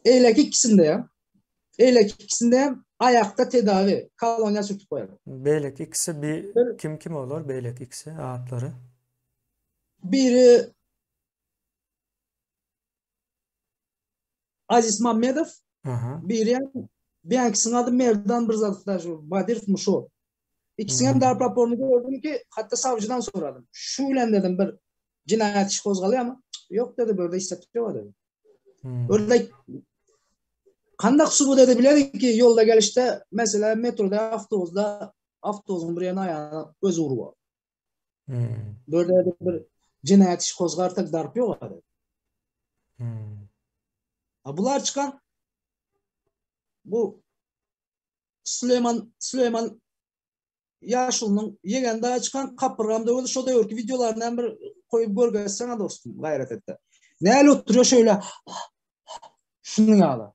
Eýleki ikisinde hem, eýleki ikisinde hem aýakda tedawi, koloniýa sürtüp goýarlar. Beýleki ikisi bi kim kim olar beýleki ikisi atlary? Biri Aziz Mammedow, biri hem beýankisiniň ady Merdan bir zat daže Badirowmy şo. Ikisiniň hem darp raporyny gördüm ki, hatda sawjydan soradym. Şu bilen dedim bir jenaýat işi gozgalýarmy? Ýok dedi, bu ýerde hiç zat ýok dedi. Örnek kandak subut edip biler ki ýolda gelişde mesela metroda, awtobusda awtobusyň bir ýerine aýagyny özi urup. Hmm. Bu ýerde bir jenaýat işi gozgarsak darp ýok ady. Hmm. A bular çykan bu Süleyman Süleyman Ýaşulynyň ýegen daýy çykan kapyrgam döwüldi şo döwürki wideolaryny hem bir goýup görkezseňä dostum gaýrat etde. Näle oturýar şöyle şunuň ýaly.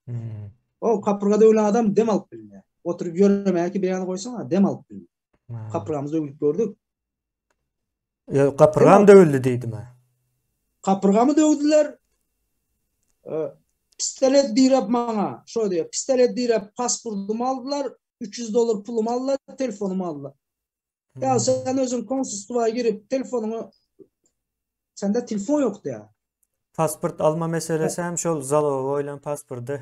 Hmm. O kapyrga döwülen adam dem alyp bilmeýär. Oturyp ýöremäge ki bir ýana goýsaň dem alyp bilmeýär. Hmm. Kapyrgamyz döwülip gördük. Ýa kapyrgam döwüldi diýdimi? Kapyrgamy döwdüler. Pistolet diräp maňa, şo diýýär. Pistolet diräp pasportymy aldylar. 300 dollar pulumy aldylar, telefonymy aldylar. Ya hmm. sen özüň konsulstwa girip telefonyňy sende telefon ýokdy ya. Pasport alma meselesi hem şol zaloga goýlan pasporty.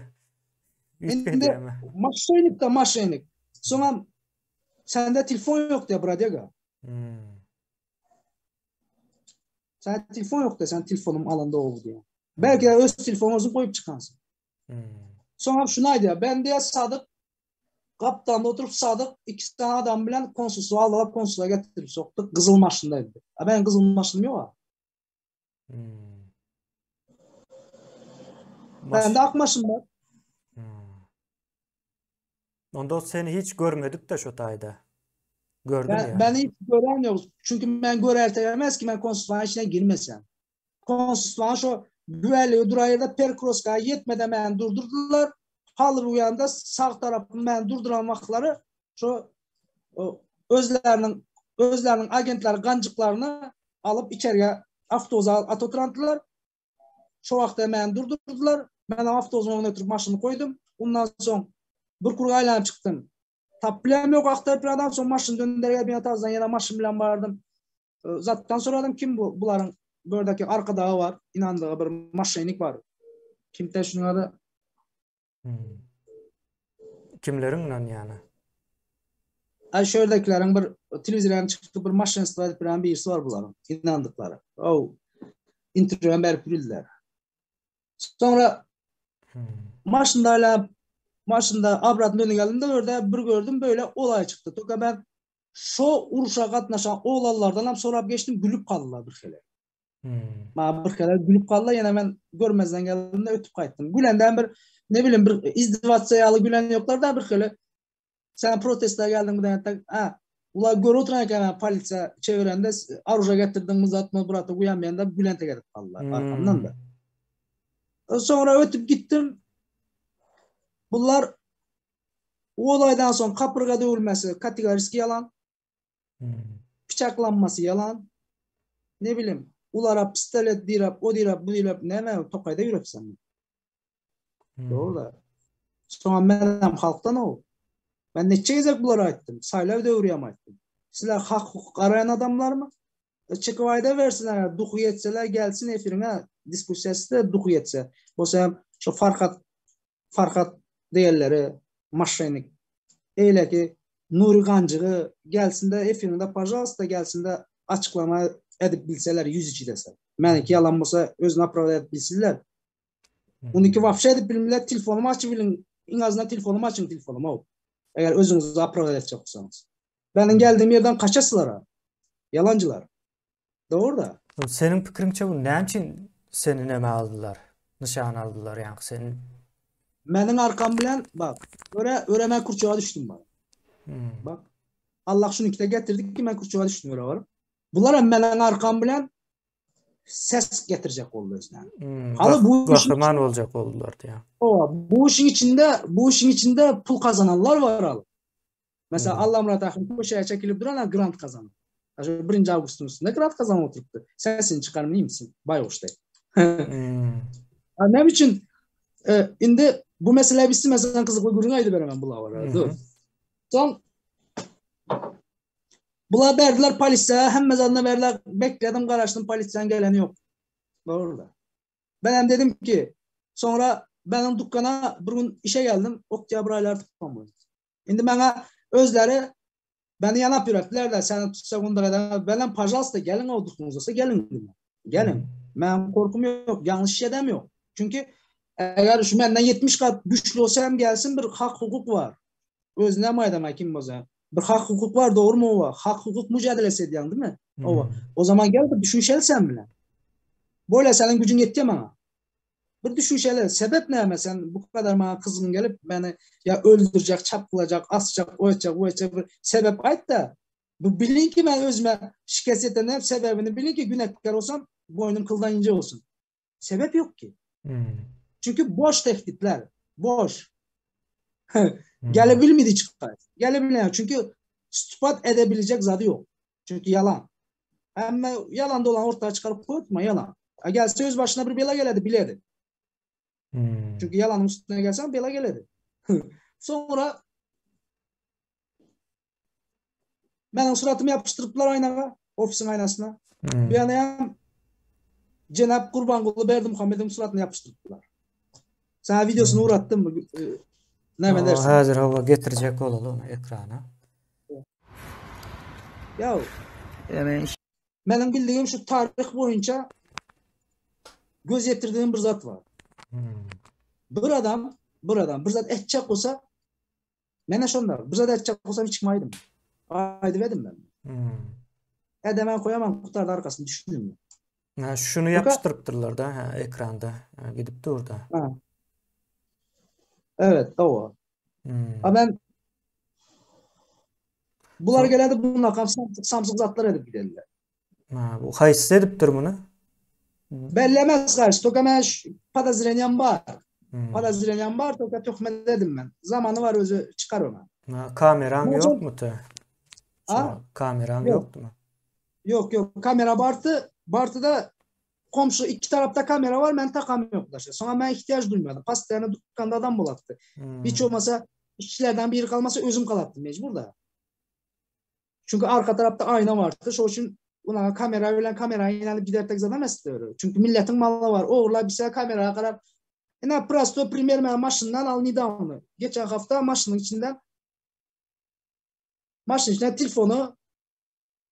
Indi maşenik da maşenik. Soňam sende telefon ýokdy ya brodega. Hmm. Sen telefon ýokdy, sen telefonym alanda oldu diýär. Belki de öz telefonyňy özüň goýup çykansyň. Hmm. Soňam şuny aýdýar, ben diýär Sadyk gapdalda oturyp Sadyk iki sany adam bilen konsulstwa alyp konsulstwa getirip sokduk, gyzyl maşynda edi. A ben gyzyl maşynym ýok. Hmm. Bende ak maşyn bar. Hmm. Onda seni hiç görmedik-de şo taýda. Gördüm ben, ya. Ben hiç gören yok. Çünki men görerte gelmez ki men konsulstwanyň içine girmesem. Konsulstwanyň şo güwäligi duran ýerde perkroska ýetmeden meni durdurdylar. Haly bu ýanda sag tarapym meni durduran wagtlary şo özleriniň özleriniň agentleri ganjyklaryny alyp içeriye awtobusa at oturandylar. Şo wagtda meni durdurdylar. Men awtobusyň öňüne oturyp maşyny goýdum. Ondan soň bir kurga aýlanyp çykdym. Tap bilen ýok agtaryp bir adam soň maşyn dönderge bir tazdan ýene maşyn bilen bardym. Zatdan soradym kim bu bularyň bu ýerdeki arkadagy bar, inandygy bir maşenik bar. Kimde şunuň ady? Hmm. Kimleriň ynanýany? Ay şu ýerdekileriň bir telewizordan çykyp bir maşenstwa edip bilen birisi bar bularyň inandyklary. O interwýu berip bildiler. Soňra hmm. maşynda aýlanyp maşynda obratno öňe geldim de orada bir gördüm böyle olay çykdy. Toka ben Şo urşa gatnaşan oglanlardan hem sorap geçdim, gülüp galdylar bir hili. Hmm. Ma bir hili gülüp galdylar, ýene men görmezden geldim de ötüp gaýtdym. Gülenden bir ne bileyim bir izdivatsa ýaly gülen ýoklar da bir hili. Sen protesta geldiň diýende, ha, ular görüp oturan eken, polisiýa çevirende oruža getirdiň, zatmy, brata guýan diýende gülen tegedip galdylar hmm. arkamdan da. Soňra ötüp gitdim. Bunlar Olaydan soň kapyrga döwülmesi kategoriski ýalan. Hmm. Pyçaklanmasy ýalan. Ne bilim, ulara pistolet diräp, o diräp, bu diräp, näme tokaýda ýürepsen. Hmm. Dogry da. Soňa men hem halkdan o. Men neçe gezek bulara aýtdym. Saýlaw döwri hem aýtdym. Sizler hak hukuk araýan adamlarmy? E, çekip aýda bersinler, duhy ýetseler gelsin efiriňe, diskussiýasy duhy ýetse. Bolsa hem şu Farhat Farhat diýenleri maşenik. Eýleki Nury Ganjygy gelsinde efiriňde pažalsta gelsinde açyklama edip bilseler ýüz içi dese. Meniki ýalan bolsa özüni opravdat edip bilsinler. Uniki wapşe edip bilmiler telefonymy açyp biliň. Iň azyndan telefonymy açyň telefonymy. Eger özüňizi opravdat etjek bolsaňyz. Meniň geldiğim ýerden kaçasylar. Ýalanjylar. Dogry da. Seniň pikiriňçe bu näme üçin seni neme aldylar? Nyşan aldylar ýaňky seni. Meniň arkam bilen bak. Öre öre men kurçaga düşdüm bak. Hmm. Bak. Allah şunu ikide getirdi ki men kurçaga düşdüm öre baryp. Bular hem meniň arkam bilen ses getirjek boldy özüne. Hmm. Haly bu gahryman boljak boldular diýä. O, bu işiň içinde, bu işiň içinde pul kazananlar var al. Mesela hmm. Allamyrat ahun köşeye çekilip duran grant kazandı. Şu 1 awgustyň üstünde grant kazanyp oturypdy. Sesini çykarmaýmysyn? Baýguş dek. Hmm. Näme üçin? E, indi bu mesele bitsin men sana gyzykly gürrüň aýdyp beremen bular barada. Soň bular berdiler polisiýa, hemme zadyna berdiler. Bekledim, garaşdym, polisiýanyň geleni ýok. Dogry da. Ben hem dedim ki, soňra benim dükkana bir gün işe geldim, oktyabr aýlary tutmam. Indi maňa özleri beni ýanap ýöretdiler de, seni tutsak onda eden, benem pažalsta geliň o dükkanıza geliň dedim. Geliň. Men korkum ýok, ýalňyş iş edem ýok. Çünki eger şu menden 70 kat güçlü olsa hem gelsin bir hak hukuk var. Özüne hem aýdama kim bolsa. Bir hak hukuk var dogry mu owa? Hak hukuk mücadelesi edýän değil mi? Owa. O zaman gel bir düşünşeli sen bilen. Böyle senin gücün ýetýär maňa. Bir düşünşeli. Sebep näme sen bu kadar maňa kızgın gelip meni ya öldürecek, çapkılacak, asacak, o etjek, bu etjek bir sebep aýt da. Bu bilin ki men özüme şikest eten hep sebebini bilin ki günäkär olsam boýnum kyldan ince olsun. Sebep yok ki. Hmm. Çünkü boş tehditler. Boş. Hmm. Gelebilmedi çıkar. Gelebilen. Çünkü ispat edebilecek zadı yok. Çünkü yalan. Ama yalan dolan ortaya çıkarıp koyutma yalan. Ha gelse öz başına bir bela geledi biledi. Hmm. Çünkü yalanın üstüne gelsen bela geledi. Sonra Meniň suratymy ýapyşdyrypdylar aýnaga, ofisiň aýnasyna. Hmm. Bu ýana hem Jenap Gurbanguly Berdimuhamedowyň suratyny ýapyşdyrypdylar. Sana wideosyny hmm. uratdym. E, näme dersiň? Häzir hawa getirjek bolaly ony ekrana. Ýa, meniň bildigim şu taryh boýunça göz ýetirdigim bir zat bar. Hmm. Bir adam, bir adam bir zat etjek bolsa Menä şonda bir zat aýtjak bolsam hiç kime aýdym. Aýdyp edim men. Hmm. Ädemen koýaman gutardy arkasyny düşündim. Ha, şuny ýapyşdyrypdyrlar da, ha, ekranda. Ha, gidip dur da. Ha. Evet, o. Hmm. Ha ben Bular geledi bunlar kam samsyk, samsyk zatlar edip giderler. Ha, bu haýsy edipdir muny? Bellemez gaýsy. Toka men podozreniýam bar. Hmm. Podozreniýam bar, toka töhmet edim men. Zamany bar özü çykar ona. Ha, kameraň ýokmy te? Ha? Kameraň ýokmy? Ýok, ýok. Kamera bardy. Bardy da komşu iki tarapda kamera var, men takam ýok daşa. Soňra men ihtiyaç duýmadym. Постоянно dükkanda adam bolatdy. Hmm. Hiç olmasa işçilerden biri kalmasa özüm kalatdym mecbur da. Çünki arka tarapda aýna bardy. Şoň üçin unaga kamera bilen kamera inanıp gidertek zadam esdi. Çünki milletin maly bar. Ogurlar bize kamera garap Ina prosto primer men maşyndan al nedawno. Geçen hafta maşynyň içinden maşynyň içinden telefonu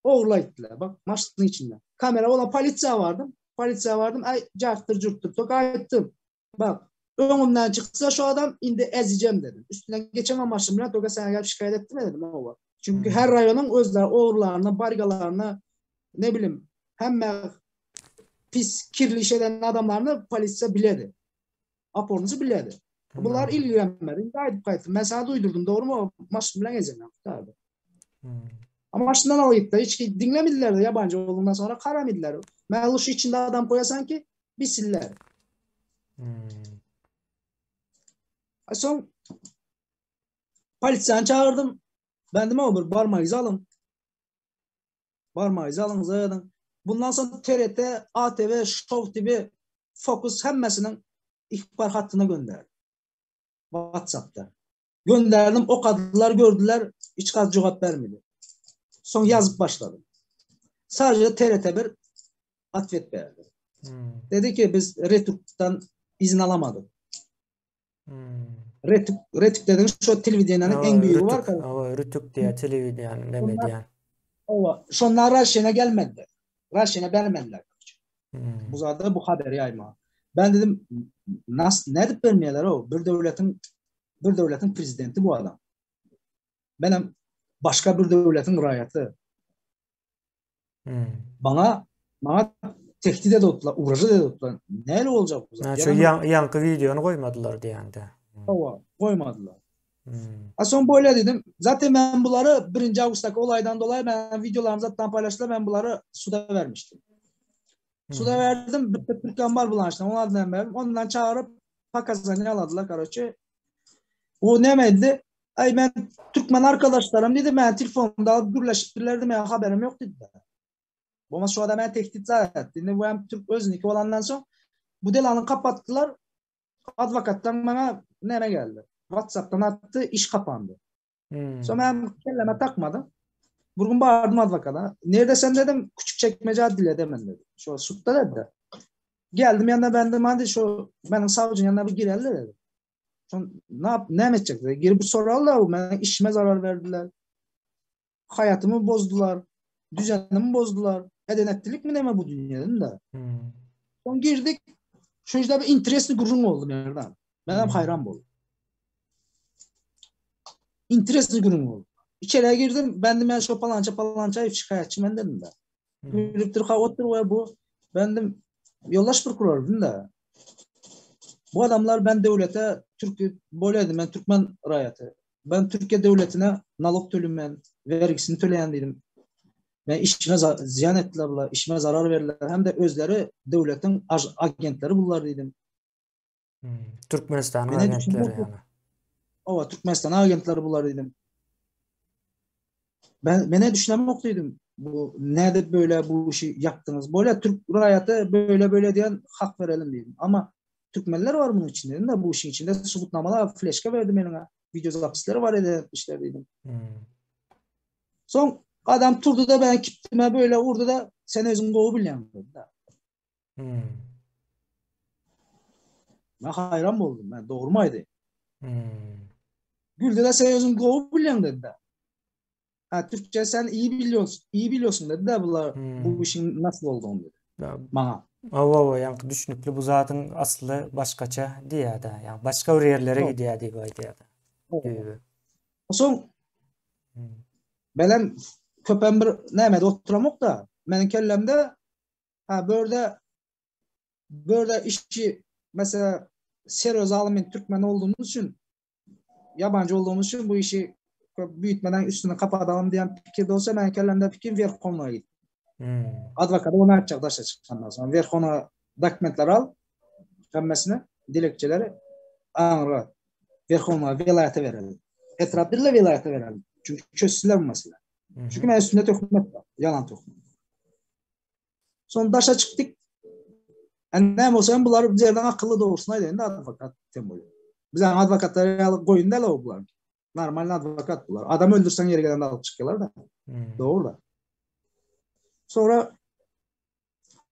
ogurlaýdylar. Bak maşynyň içinden. Kamera bolan polisiýa bardym. Polisiýa bardym. Ay jartdyr jurtdyr. Tok aýtdym. Bak öňümden çyksa şu adam indi ezeceğim dedim. Üstünden geçemem maşyn bilen toka sana gelip şikayet ettim dedim. Owa. Çünkü her rayonun özler ogurlaryny, bargalaryny ne bileyim hemme pis kirli iş eden adamlarını polisiýa biledi. Apornuzy biledi. Bular ilgilenmedi. Indi aýdyp gaýtdym. Men sana duýdurdum, dogry mu? Maşyn bilen gezemem. Tabi. Hmm. Ama maşyndan alyp gitdiler. Hiç diňlemediler de yabancı olduğundan sonra karamediler. Men şu içinde adam koyasan ki bilsinler. Hmm. Son polisiýany çağırdım. Ben dedim o bir barmagyzy alın. Barmagyzy alın, zaýadyň. Bundan soň TRT, ATV, Show TV, Focus hemmesiniň ihbar hattyna gönderdim. WhatsApp'da. Gönderdim, okadylar, gördüler, hiç gaz jogap bermedi. Soň ýazyp başladym. Sadece TRT bir atwet berdi. Hmm. Dedi ki biz Retuk'tan izin alamadyk. Hmm. Retuk, Retuk dediğin şu telewideniýanyň iň büyügi var. Awa, Rütük diýä telewideniýanyň näme diýen. Awa, şondan Raşyna gelmedi. Raşyna bermediler. Hmm. Bu zada bu haberi ýaýma. Ben dedim nas ne edip bermeýärler o? Bir döwletiň bir döwletiň prezidenti bu adam. Menem başga bir döwletiň raýaty. Hmm. Bana bana tehdit edipdiler, ugraja edipdiler. Näle boljak bu zat? Şu ýaňky wideony goýmadylar diýende. Hawa, goýmadylar. Hmm. A son böyle dedim. Zaten ben bunları 1. Ağustos'taki olaydan dolayı ben videolarımı zaten paylaştılar. Ben bunları suda vermiştim. Hmm. Suda verdim. Bir Türkan var bulan işte. Onlardan verdim. Ondan çağırıp pakazını aladılar karoçe. O ne dedi? Ay ben Türkmen arkadaşlarım dedi. Ben telefonda alıp gürleşipdirler dedi. Ben haberim yok dedi. Bolmasa şu adam beni tehdit zaten. Dedi, bu hem Türk özniki olandan sonra bu delanı kapattılar. Adwokatdan maňa näme geldi? WhatsAppdan atdy, iş kapandy. Hmm. Soň men kelleme takmadym. Bir gün bardym adwokata. Nerde sen dedim, küçük çekmece adliyede men dedim. Şu sudda dedi. Geldim yanına ben dedim hadi şu benim savcının yanına bir gireli dedi. Son ne yap, ne edecek dedi. Girip sorarlar, ben işime zarar verdiler. Hayatymy bozdular, düzenimi bozdular. Edenetlilik mi näme bu dünýe dedim de. Hmm. Soň girdik. Şu ýerde bir interesli gürrüň boldy Merdan. Men hem hmm. haýran boldum. Interesli gürrüň boldy. İçeriye girdim. Ben de men şu palança palança şikayetçi men dedim de. Hmm. Gülüpdir ha otur we bu. Ben de ýoldaş prokuror dedim de. Bu adamlar ben döwlete Türk bolýardy men türkmen raýaty. Ben Türkiye döwletine nalog tölemen, vergisini töleýän diýdim. Men işime ziyan etdiler bular, işime zarar berdiler. Hem de özleri döwletiň agentleri bular diýdim. Hmm. Türkmenistanyň agentleri ýa. Owa, Türkmenistanyň agentleri bular diýdim. Ben mene düşünemok diýdim. Bu näde böyle bu işi yapdyňyz? Böyle Türk raýaty böyle böyle diýen hak verelim diýdim. Ama Türkmenler var bunun içinde dedim de bu işin içinde subutnamalar fleşka verdim eline. Video zapisleri var edi etmişler dedim. Hmm. Son adam turdu da ben kiptime böyle vurdu da sen özün gowy bilýän dedi da. Hmm. Ben hayran oldum. Ben doğru muydu? Hmm. Güldü de sen özün gowy bilýän dedi da. Ha, Türkçe sen iyi biliyorsun, iyi biliyorsun dedi de bunlar hmm. bu işin nasıl olduğunu dedi. Ya, Bana. Hawa, hawa, ýaňky düşnükli bu zadyň asly başgaça diýýär-de. Ýa başga bir ýerlere gidýär diýip aýdýar-da. Düýbi. Soň hmm. Menem köpem bir näme oturamok da. Meniň kellemde ha börde börde işçi mesela seröz alımın Türkmen olduğumuz için yabancı olduğumuz için bu işi büyütmeden üstünü kapatalım diyen fikirde olsa ben kellemde fikir Verkhovna'ya gittim. Hmm. Advokat onu açacak daşa çıkandan sonra. Verkhovna dokumentler al hemmesini, dilekçeleri aňra Verkhovna vilayete verelim. Etrap birle vilayete verelim. Çünkü çözsünler bu mesele. Hmm. Çünkü ben üstünde töhmet var. Yalan töhmet. Son daşa çıktık. Yani ne olsa bunlar bizlerden akıllı doğursun ayda advokat tembol. Bize advokatları alıp koyun da o bunlar. Normal advokat bunlar. Adam öldürsen yere gelen alıp çıkıyorlar da. Hmm. Doğru da. Sonra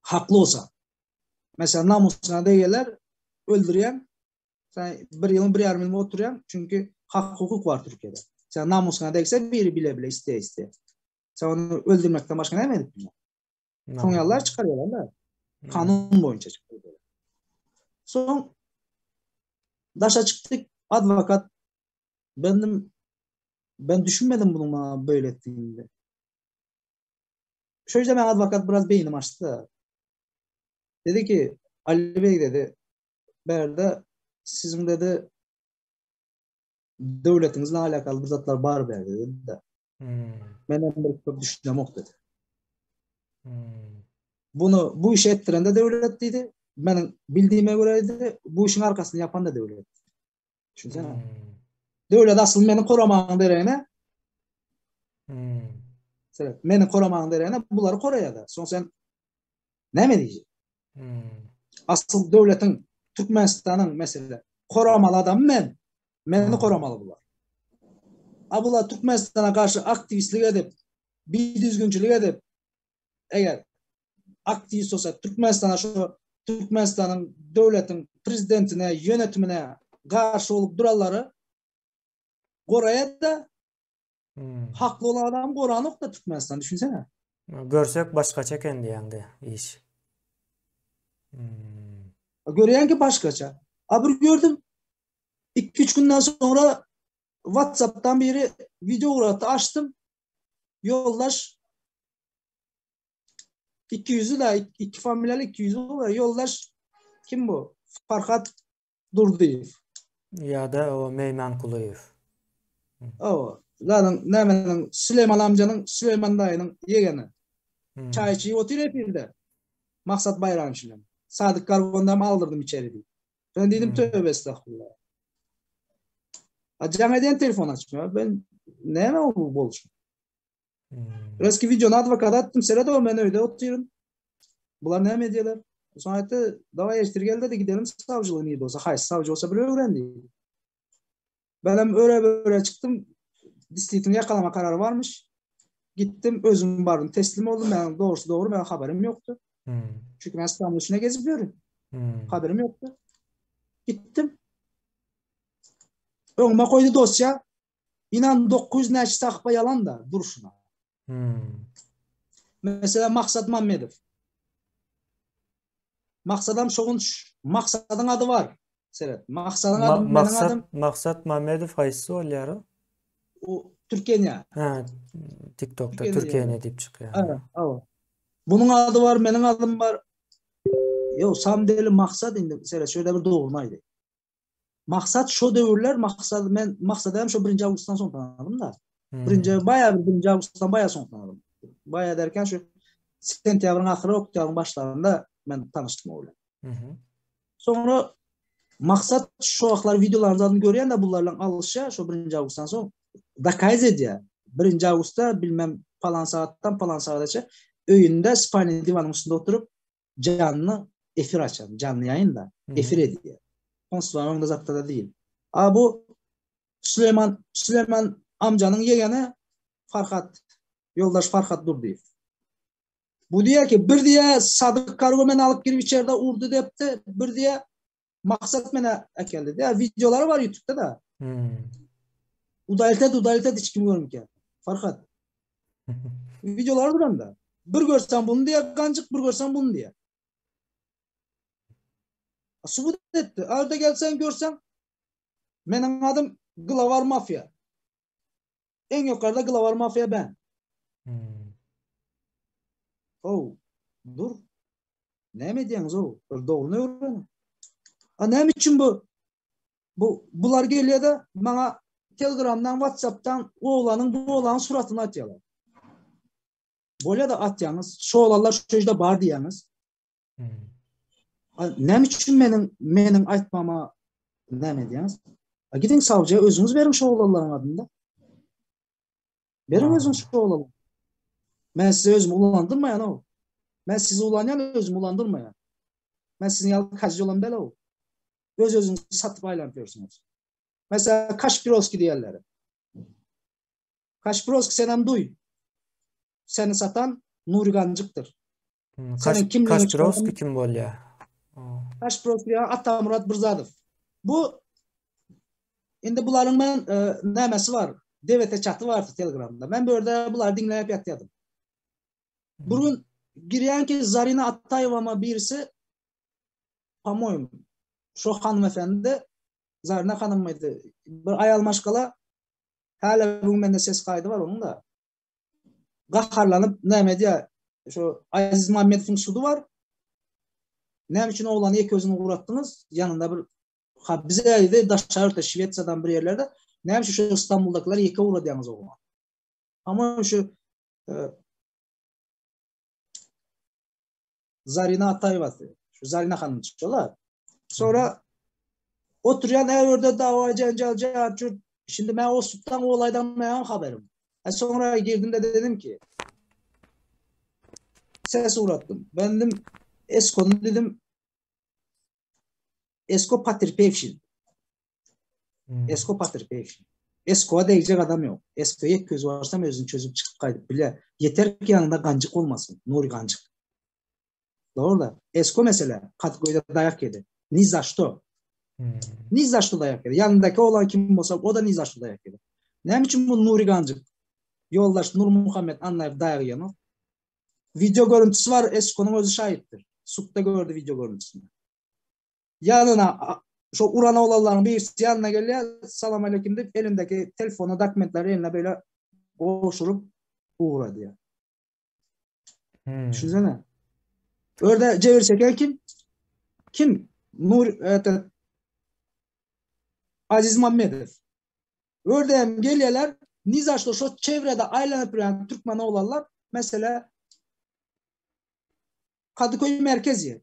haklı olsa mesela namusuna değerler öldüren sen bir yılın bir yarım yılın oturuyan çünkü hak hukuk var Türkiye'de. Sen namusuna değse biri bile bile isteye isteye. Sen onu öldürmekten başka ne edip bilmem. Konyalılar çıkarıyorlar da. Hmm. Kanun boyunca çıkarıyorlar. Son daşa çıktık. Advokat benim ben düşünmedim bunun bana böyle ettiğini. Şöyle ben advokat biraz beynim açtı. Dedi ki Ali Bey dedi Berde sizin dedi devletinizle alakalı bir zatlar bar berdi dedi de. Hmm. Menden bir köp düşünemok dedi. Hmm. Bunu bu işi ettiren de devlet dedi. Benim bildiğime göre dedi, bu işin arkasını yapan da devlet. Düşünsene. Hmm. Devlet asıl beni koramağın derene Hmm. Sen, beni koramağın derene bunları koraya da. Son sen ne mi diyeceksin? Hmm. Asıl devletin Türkmenistan'ın mesela koramalı adam men. Meni Hmm. koramalı bular. A bular Türkmenistan'a karşı aktivistlik edip bir düzgünçülük edip eğer aktivist olsa Türkmenistan'a şu Türkmenistan'ın devletin prezidentine, yönetimine karşı olup duralları koraya da Hmm. haklı olan adam koranok da Türkmenistan düşünsene. Görsek başgaça eken diýende iş. Hmm. Görýän ki başgaça. A bir gördüm 2-3 günden sonra WhatsApp'tan biri video uğrattı açtım. Yoldaş 200'ü de iki familyalı 200'ü var. Yoldaş kim bu? Farhat Durduyev. Ya da o Meyman Kuluyev. O. Zaten nemenin Süleyman amcanın Süleyman dayının yeğeni. Hmm. Çay içiyor oturuyor hep Maksat Bayramçı'nın. Sadık Karbon'dan aldırdım içeri diye. Ben dedim Hmm. tövbe estağfurullah. Cem eden telefon açmıyor. Ben ne mi o bu boluşum? Hmm. Reski videonu advokat attım. Seyret o ben öyle oturuyorum. Bunlar ne mi diyorlar? Soň aýtdy, daway ertir gel dedi, gidelim sawjylyga nirde bolsa, haýsy sawjy bolsa bir öwren diýdi. Menem öre-böre çykdym. Distriktini ýakalama karary barmyş. Gitdim, özüm bardym, teslim oldum. Men dogrusy dogry, men habarym ýokdy. Hmm. Çünki men İstanbul içinde gezip ýörün. Hmm. Haberim ýokdy. Gitdim. Öňüme goýdy dosýa. Inan 900 näçe sahypa ýalan da durşuna. Hmm. Mesela Maksat Mammedow. Maksadam şogun Maksadyň ady bar. Seret. Maksadyň ady meniň Maksat, adym. Maksat Mamedow haýsy bolýar o? O Türkiýe. Ha, TikTokda Türkiýe Türkiýe diýip çykýar. Ha, hawa. Bunuň ady bar, meniň adym bar. Ýok, samdeli Maksat indi seret, şöyle bir dogruny aýdy. Maksat şo döwürler Maksat men Maksady hem şo 1 awgustdan soň tanadym da. Hmm. Birinji baýa bir 1 awgustdan baýa soň tanadym. Baýa derken şu sentýabryň ahyry, oktýabryň başlarynda men tanyşdym o bilen. Mhm. Soňra Maksat şu wagtlar wideolaryny zadyny görýän de bularlaň alyşýar şo 1 awgustdan soň dokaz edýär. 1 awgustda bilmem palan sagatdan palan sagadaça öýünde spalny diwanyň üstünde oturyp janly efir açan, janly ýaýyn da efir edýär. Konsulyň öňünde zatda da değil. A bu Süleyman Süleyman amcanyň ýegeni Farhat ýoldaş Farhat Durdyýew. Bu diýýär ki, bir diýýär Sadyk Kargo meni alyp girip içerde urdy depdi, bir diýýär Maksat meni äkeldi diýýär. Wideolary bar YouTube'da da. Hmm. Udalit et, udalit et hiç kim görmükä. Farhat. Wideolary duran da. Bir görsen bunu diýýär ganjyk, bir görsen bunu diýýär. Subut etdi. Arda gelsen görsen meniň adym Glavar Mafia. En yukarıda Glavar Mafia ben. Hmm. Oh, dur. Näme edýäňiz o? Bir dogryny öwrenin. A näme üçin bu bu bular gelýär de maňa Telegramdan, WhatsApp'dan oğlanın bu oğlanın suratyny atýarlar. Bolýar da atýaňyz. Şu oğlanlar şu ýerde bar diýýäňiz. Hmm. A näme üçin meniň meniň aýtmama näme edýäňiz? A gidiň sawjyya özüňiz beriň şu oğlanlaryň adyny da. Beriň özüňiz şu oğlanlar. Men size özüm ulandyrmaýan o. Men sizi ulanýan özüm ulandyrmaýan. Men siziň ýaly kazy olan däl o. Öz özüňizi satyp aýlanyp ýörsüňiz. Mesela Kaşpirovski diýerler. Kaşpirovski sen hem duý. Seni satan Nuri Ganjykdyr. Hmm, Senin kimliğini Kaşpirovski kim bolýar? Kaşpirovski diýen Atamurat Birzadow. Bu indi bularyň men e, nämesi bar? DVT çaty bardy Telegramda. Men bu ýerde bulary diňläp ýatýardym. Bir gün girýän ki Zarina Attaýewa ma birisi po-moýemu şo hanymefendi Zarina hanymydy. Bir aýal maşgala Hala bugün mende ses kaydy bar onuň da. Gaharlanyp näme edýär? Şu Aziz Muhammedowyň sudy bar. Näme üçin oglany ýeke özüni ugratdyňyz? Ýanynda bir ha bize ýerde daşary ýurtda Şwesiýadan bir ýerlerde näme üçin şu İstanbuldakylar ýeke ugradýaňyz oglany? Ama şu e, Zarina Ataýewa şu Zarina hanım şolar. Sonra oturýan erde dawa jenjal jar Şimdi men o suddan o olaydan men haberim. E sonra girdim de dedim ki ses uğrattım. Ben dedim Esko'nun dedim Esko Patirpevşin. Hmm. Esko Patirpevşin. Esko'ya değecek adam yok. Esko'ya göz varsam özünü çözüp çıkıp kaydıp bile. Yeter ki yanında gancık olmasın. Nuri gancık. Doğru da. Esko mesela Kadıköy'de dayak yedi. Ni za što. Hmm. Ni za što dayak yedi. Yanındaki olan kim olsa o da ni za što dayak yedi. Ne için bu Nuri Gancık? Yoldaş Nur Muhammed Anlayev dayak yiyen o. Video görüntüsü var. Esko'nun özü şahittir. Sudda gördü video görüntüsünü. Yanına şu Urana olanların birisi yanına geliyor. Salam aleyküm deyip elindeki telefonu, dokumentleri eline böyle koşurup uğra diyor. Hmm. Düşünsene. Orada cevir çeken kim? Kim? Nur, evet, Aziz Muhammedov. Orada hem geliyorlar. Nizaşlı şu çevrede aylanıp duran Türkmen oğlanlar mesela Kadıköy merkez yer.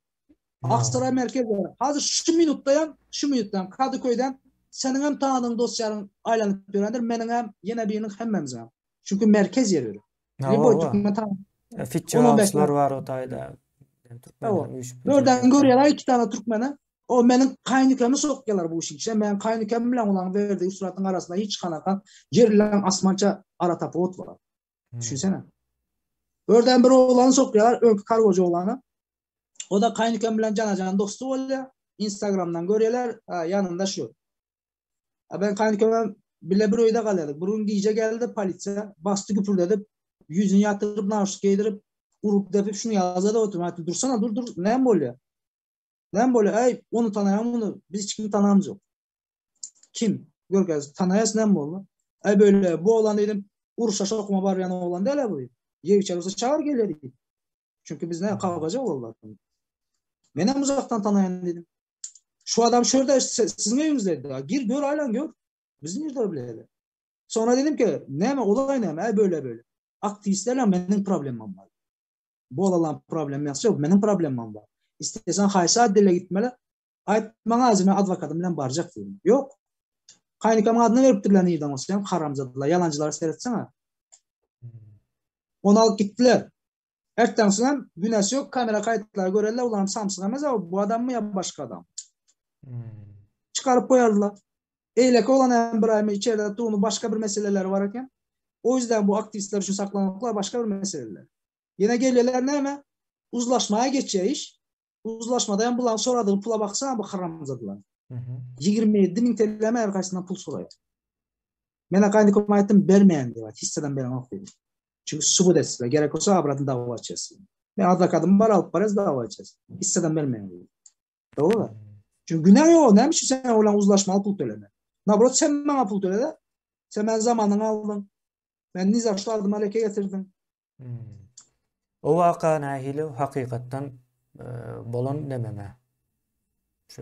Aksaray merkez yer. Hazır şu minutdayam, şu minutdayam Kadıköy'den senin hem tanıdığın dosyaların aylanıp durandır, menin hem yine birinin hemmemiz hem. Çünkü merkez yer öyle. Ha, Liboy owa. Türkmen tan Fitçe 10-15 house'lar bar o taýda. Türkmenleriň üýşüp. Börden görýärler iki tane türkmeni. O meniň kaýnykamy sokýarlar bu işin içine. Meniň kaýnykam bilen olaň berdi suratyň arasynda hiç kanaka ýer bilen asmança ara tapawut bar. Düşünsene. Börden bir oglany sokýarlar, öňki kargoçy oglany. O da kaýnykam bilen jana-jan dosty bolýar. Instagramdan görýärler, ýanynda şu. A ben kaýnykam bile bir öýde galýardyk. Bir gün gije geldi polisiýa, basdy güpürdedip, ýüzüni ýatyryp, naşyk geýdirip, urup depip şuny ýazada oturýar. Aýtdy, dursana, dur, dur, näme bolýar? Näme bolýar? Äý, ony tanaýan muny, biz hiç kimi tanamyz ýok. Kim? Görkez, tanaýas näme boldy? Äý, böyle, bu oglan diýdim, uruşa şokuma barýan oglan däl-ä bu diýdim. Ýeg içer bolsa çagyr gelýär diýdim. Çünki biz ne kawgaja oglanlar. Menem uzakdan tanaýan diýdim. Şu adam şurada siziň öýüňizde dedi. Gir gör aýlan gör. Biz nirde bileli. Sonra dedim ki, näme olay näme? Äý böyle böyle. Aktivistlerle meniň problemim bar. Bu olalan problem ýok, meniň problemim bar. Istesen haýsy otdele gitmeli? Aýt maňa azime adwokatym bilen barjak diýdim. Ýok. Kaýnykamyň adyna beripdirler nirden bolsa, hem haramzadalar, ýalanjylara seretseňe. Ony alyp gitdiler. Ertden hem günäsi ýok, kamera kaýytlary görerler, ulan samsyk emez bu adammy ýa başga adam. Hmm. Çykaryp goýardylar. Eýleki olan hem bir aýmy içeride tuğunu başga bir meseleleri var eken. O yüzden bu aktivistler üçin saklanmaklar başga bir meseleler. Yine gelýärler näme? Uzlaşmaya geçýär iş. Uzlaşmada hem bulan soradygy pula baksana bu haramzadalar. 27 min TL her kaysyndan pul soraýar. Men akaýny aýtdym bermeýän diýip, hisseden beren ok diýdim. Çünki subut etsinler. Gerek bolsa abradyn dawa açýas. Men advokatym bar alyp barýas dawa açýas. Hisseden bermeýän diýip. Dogry. Çünki günä ýok. Näme üçin sen olan uzlaşmaly pul töleme? Nabrot sen maňa pul töle Sen men zamanyňy aldyň. Men nizaşly adyma leke getirdiň. Hmm. O waka nähili hakykatdan e, bolan nememe?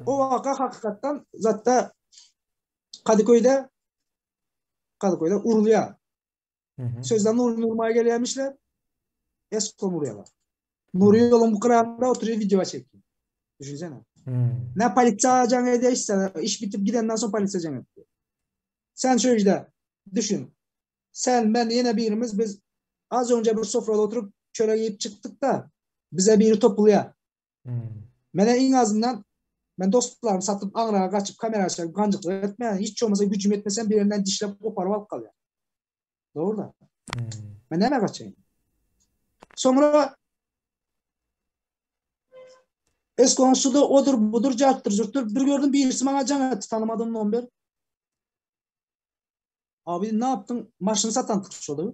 O waka hakykatdan zatda Kadıköy'de Kadıköy'de urulýar. Sözden Nuri Nurmaya gelýärmişler. Eskom urýarlar. Nuri ýoluň bu kyragynda oturyp video çekýär. Düşünsene. Hmm. Ne polisiýa jaň edýär, iş bitip gidenden soň polisiýa jaň etdi. Sen şu işte düşün. Sen, ben, yine birimiz biz az önce bir sofrada oturup çöre yiyip çıktık da bize biri topuluyor. Hmm. Mene en azından ben dostlarım satıp aňraga gaçyp kamera açyp ganjyklyk etmeýän, hiç bolmasa gücüm etmesem birinden dişlep koparyp alyp kalýar. Dogry da. Hmm. Men näme gaçaýyn? Soňra Eskonsuda odur budur carttır zurttur. Bir gördüm birisi bana can etti tanımadığım number. Abi ne yaptın? Maşını satan şurada.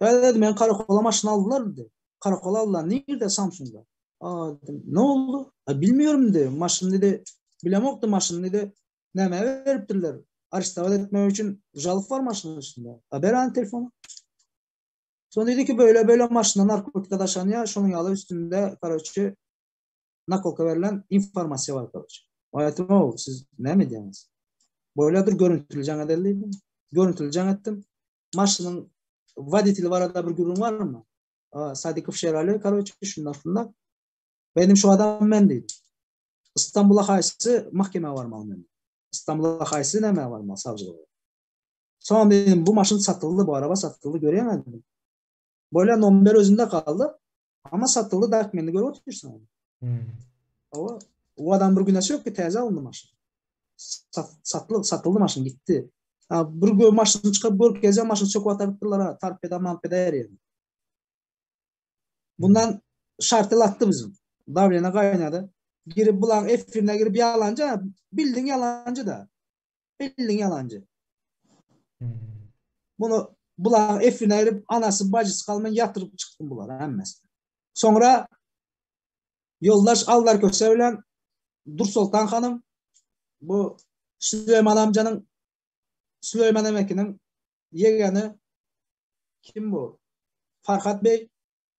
Ben dedim ben karakola maşını aldılar dedi. Karakola aldılar. Nerede? Samsun'da. Aa dedim, ne oldu? Ha, bilmiyorum dedi. Maşın dedi. Bilem yoktu maşın dedi. Neme veripdirler. Arestavat etmek için jalık var maşının üstünde. Ha, ver hani telefonu. Sonra dedi ki böyle böyle maşına narkotik daşan ya şunun yalı üstünde karaçı nakolka verilen informasyon var karaçı. Hayatım o siz ne mi diyorsunuz? Böyledir görüntülü can edildiydim. Görüntülü can ettim. Maşının vaditili var arada bir gürrüň var mı? Aa, Sadikov Şerali karaçı şunlar şunlar. Benim şu adam ben dedim. İstanbul'a haysı mahkeme varmalı ben. İstanbul'a haysı neme varmalı savcılığa. Sonra dedim bu maşın satıldı, bu araba satıldı göremedim. Böyle number özünde kaldı. Ama satıldı dokümenti görüp oturuyorsun. Hmm. O, o adam bir günäsi yok ki täze alındı maşyn. Sat, satıldı, satıldı maşyn gitti. Ha, bir gö maşyn çykyp görkezýär maşyn söküp atarıpdyrlar ha, torpeda, manpeda her ýerde. Bundan şartel atdy bizim. Dawlena gaýnady. Girip bulan F1'ine girip ýalanjy, bildin ýalanjy da. Bildin ýalanjy. Hmm. Bunu bulan F1'ine girip anasy bajysy kalman ýatyryp çykdym bular hemmesi. Soňra Yoldaş Aldar Köse bilen Dur Sultan hanım bu Süleyman amcanın Süleyman Emekinin yegeni kim bu? Farhat Bey.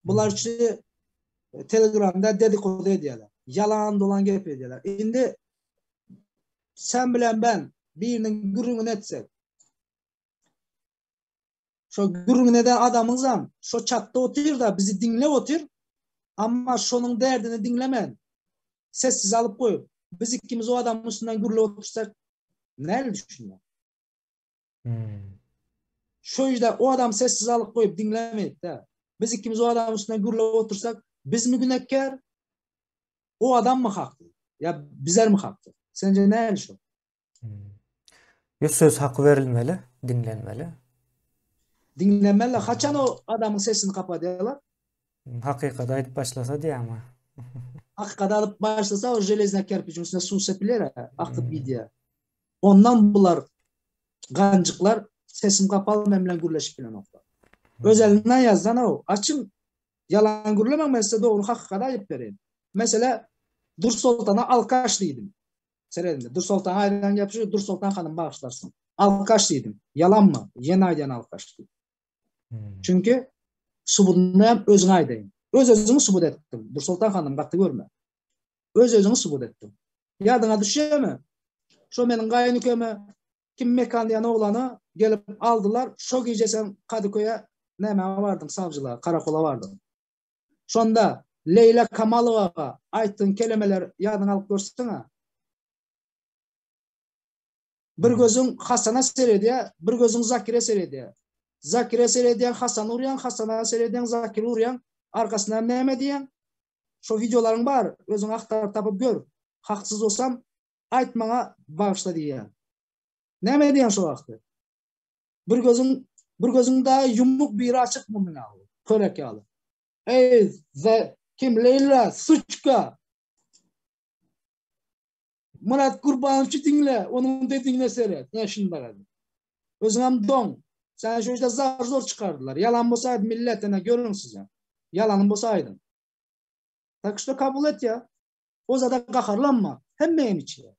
Bular üçin Telegramda dedikodu edýärler. Yalan dolan gep edýärler. Indi sen bilen ben birinin gürrüňini etsek Şo gürrüňini eden adamyňyzam şo çatda otyr da bizi diňle otyr. Amma şonuň derdini diňlemen. Sessiz alyp goýup biz ikimiz o adamyň üstünden gürle otursak näle düşünýär? Hmm. Şo ýerde o adam sessiz alyp goýup diňlemeyip de. Biz ikimiz o adamyň üstünden gürle otursak biz mi günäkär? O adam mı hakly? Ya bizler mi hakly? Sence nähili şu? Ýok söz haky berilmeli, diňlenmeli. Diňlenmeli. Haçan o adamyň sesini kapadýarlar? Hakykaty aýdyp başlasa diýýäňmi? Hakykaty alyp başlasa o železna kerpijiň üstüne suw sepilýär, akyp gidýär. Ondan bular ganjyklar sesim kapaly men bilen gürleşip bilenoklar. Öz elinden ýazdan o. Açyň Ýalan gürlemäň men size dogry hakykaty aýdyp bereýin. Mesele Dursoltana alkaş diýdim. Serediň Dursoltana aýdylan gep şu Dursoltan hanym bagyşlarsyn. Alkaş diýdim. Ýalanmy? Ýene aýdýan alkaş diýip. Çünki subudyny hem özüň aýdaýyn. Öz özüňi subut etdiň. Dursoltan hanym gaty görme. Öz özüňi subut etdiň. Ýadyňa düşýärmi? Şo meniň gaýynükeme Kim Mekan diýen oglany gelip aldylar. Şo gije sen Kadyköýe nämä bardyň, sawjylyga, karakola bardyň. Şonda Leýla Kamalowaga aýtdygyň kelemeler ýadyňa alyp görseň-ä. Bir gözüň Hasana seredýär, bir gözüň Zakire seredýär. Zakire seredýäň, Hasany urýaň, Hasana seredýäň, Zakiri urýaň. Arkasyndan näme diýýäň? Şo wideolaryň bar, özüň agtaryp tapyp gör. Haksyz bolsam, Aýt maňa bagyşla diýýär. Näme edýäň şo wagty? Bir gözüň bir gözüň dagy ýumuk biri açyk mundan ýaly. Körek ýaly. Eý, ze, kim Leýla, suçka. Murat Gurbanowiçi diňle, onuň dediğine seret. Ne şunda galdy. Özüňem doň. Sen şu işte zar zor çykardylar. Ýalan bolsa aýt milletine görüň size. Ýalanym bolsa aýdyň. Tak что kabul et ya. O zada gaharlanma. Hemme hem içýär.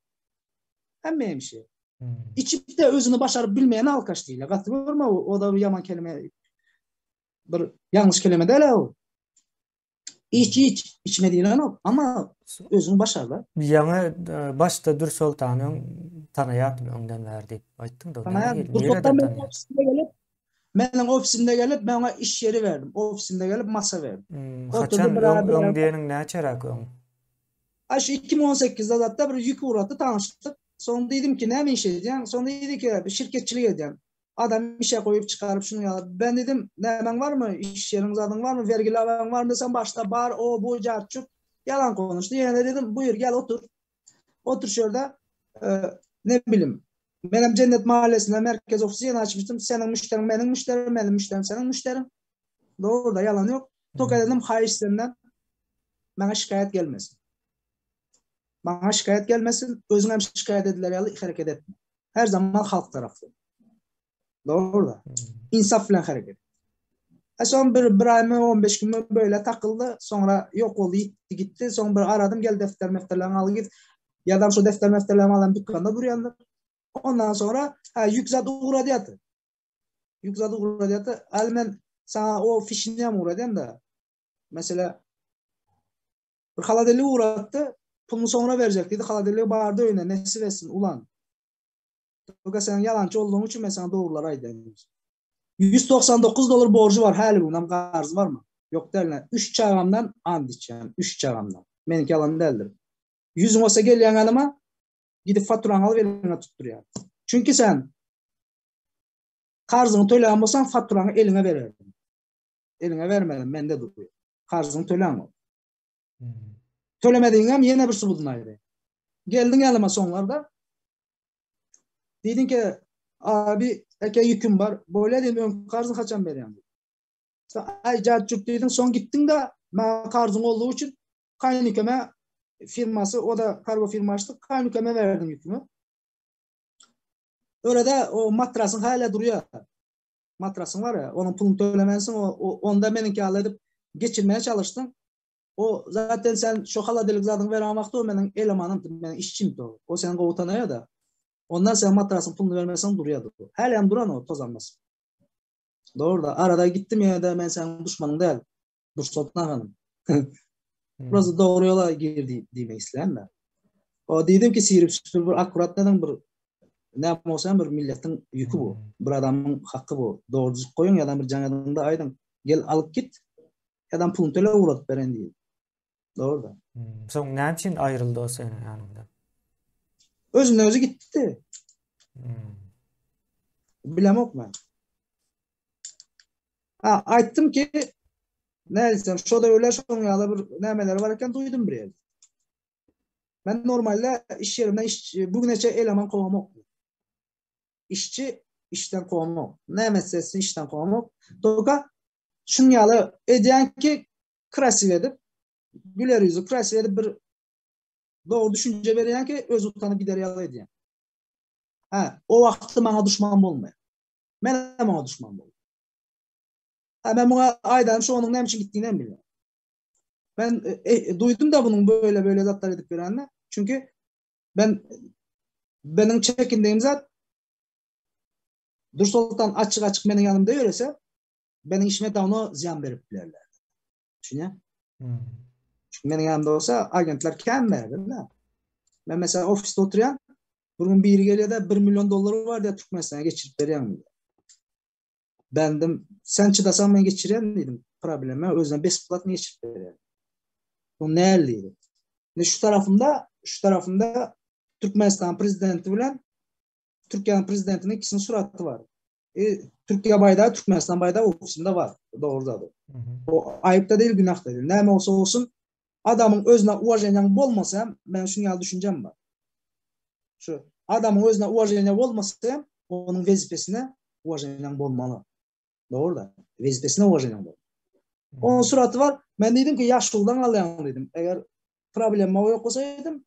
Hemme hem içýär. Hmm. Içip de özüni başaryp bilmeýän alkaş diýilýär. Gaty görme o, o da bir ýaman kelime. Bir ýalňyş kelime däl o. İç iç, içme diýilenok ama özüni başarlar. Ýaňy e, başda Dürsoltanyň tanaýardym öňden bäri diýip aýtdyň da. Tanaýar. Dürsoltan meniň ofisimde gelip, meniň ofisimde gelip, men oňa iş ýeri berdim. Ofisimde gelip masa berdim. Hmm, haçan öň, öň diýeniň näçeräk öň? Ay şu 2018-de zatda bir ýük uğratdy, tanyşdyk. Soň diýdim ki, näme iş edýäň? Soň diýdi ki, bir şirketçilik edýän. Adam işe goýup çykaryp şunuň ýaly. Ben dedim, nämäň barmy? Iş ýeriň zadyň barmy? Vergi lawaň barmy desem başda bar, o bu jart çurt. Ýalan konuşdy. Ýene dedim, buýur gel otur. Otur şu ýerde. E, ne bilim. Menem Cennet mahallesinde merkez ofisi ýene açmıştym. Seniň müşderiň meniň müşderim, meniň müşderim seniň müşderiň. Doğru da yalan yok. Tok edelim haýyş senden. Maňa şikaýat gelmesin. Maňa şikaýat gelmesin, özüň hem şikaýat ediler ýaly hereket etme. Her zaman halk tarafly. Doğru da. Hmm. İnsaf bilen hereket. E son bir, bir ay mı 15 gün mü böyle takıldı. Sonra yok oldu gitti gitti. Son bir aradım gel defter mefterlerini al git. Ya şu defter mefterlerini alan dükkanda duruyandır. Ondan sonra ha, yük zat uğradı yatı. Yük zat uğradı yatı. Al men sana o fişini hem uğradım da. Mesela bir haladeli uğrattı. Pulunu sonra verecek dedi. Haladeli bardı öyle. Nesi versin ulan. Toka sen yalancı olduğun için ben sana doğruları aydayım. 199 dolar borcu var. Hali bundan karz var mı? Yok derler. 3 çağımdan and içeceğim. 3 çağımdan. Benimki yalan değildir. Yüzün olsa gel yanıma gidip faturanı al eline tuttur Çünkü sen karzını töleyen bolsan faturanı eline vererdin. Eline vermedim. Bende duruyor. Karzını tölen ol. Hmm. Tölemediğin yine bir subudun ayrı. Geldin yanıma sonlarda. Dedin ki abi eke yüküm var. Böyle dedim ön karzın kaçan berýän. Sen ay cart dedin son gittin de ben karzın olduğu için kaynükeme firması o da kargo firma açtı. Kaynükeme verdim yükümü. Öyle de o matrasın hala duruyor. Matrasın var ya onun pulunu tölemensin o, o onda meninki halledip geçirmeye çalıştın. O zaten sen şu haladelik zaten veren vakti o benim elemanım, benim işçim o. O sen kovutanaya da. Ondan sen matrasın pulunu vermesen duruyordu. Halen duran o toz almaz. Doğru da arada gittim ya da ben senin düşmanın değil. Dur Hanım. Hmm. Burası doğru yola girdi demek isteyen de. O dedim ki sihirip süpür bir akurat neden bir ne olsa bir milletin yükü bu. Hmm. Bir adamın hakkı bu. Doğru düz koyun ya da bir canadında aydın. Gel alıp git. Ya da pulunu töle uğratıp veren değil. Doğru da. Hmm. Soň näme üçin aýryldy o seniň ýanyňdan? Özünden özü gitti. Hmm. Bilemok ben. Ha, aýtdym ki ne desem, şo da öyle şoň ýaly bir nämeler var eken duydum bir ýerde. Ben normalde iş yerimden iş, bugüneçe eleman kovamok. İşçi işden kovamok. Ne meselesi işden kovamok. Toka şun ýaly edýän ki krasiw edip güler ýüzli krasiw edip bir dogry düşünje berýän ki öz utanyp gider ýaly edýän. Ha, o wagtda maňa duşman bolmaýar. Men hem oňa duşman boldum. Ha, men muňa aýdanym şu onuň näme üçin gitdigini hem bilýän. Ben e, e, duydum da bunun böyle böyle zatlar edip görenini. Çünkü ben benim çekindiğim zat Dursoltan açık açık benim yanımda yörese benim işime da onu ziyan verip bilerler. Düşünýär? Hmm. Çünkü benim yanımda olsa agentler kem verdi. Ben mesela ofiste oturan bir gün biri geliyor da 1 milyon doları var diye Türkmenistan'a geçirip berýän diýär. Ben dedim, sen çydasan men geçirýän dedim. Probleme özüne besplatno geçirip berýän. Bu näl diýdi. Ne şu tarafında, şu tarafında Türkmenistan prezidenti bilen Türkiye'nin prezidentinin ikisinin suraty bar. E, Türkiye baýdagy, Türkmenistan baýdagy ofisimde bar. Dogry zady. O aýyp da değil, günah da değil. Näme olsa olsun adamyň özüne uwaženiýaň bolmasa hem, men şuny ýaly düşünjem bar. Şu adamyň özüne uwaženiýa bolmasa hem, onuň wezipesine uwaženiýaň bolmaly. Dogry da. Wezipesine uwaženiýaň bolmaly. Onuň suraty bar. Men diýdim ki, ýaşuludan alýaň diýdim. Eger problema ýok bolsa diýdim,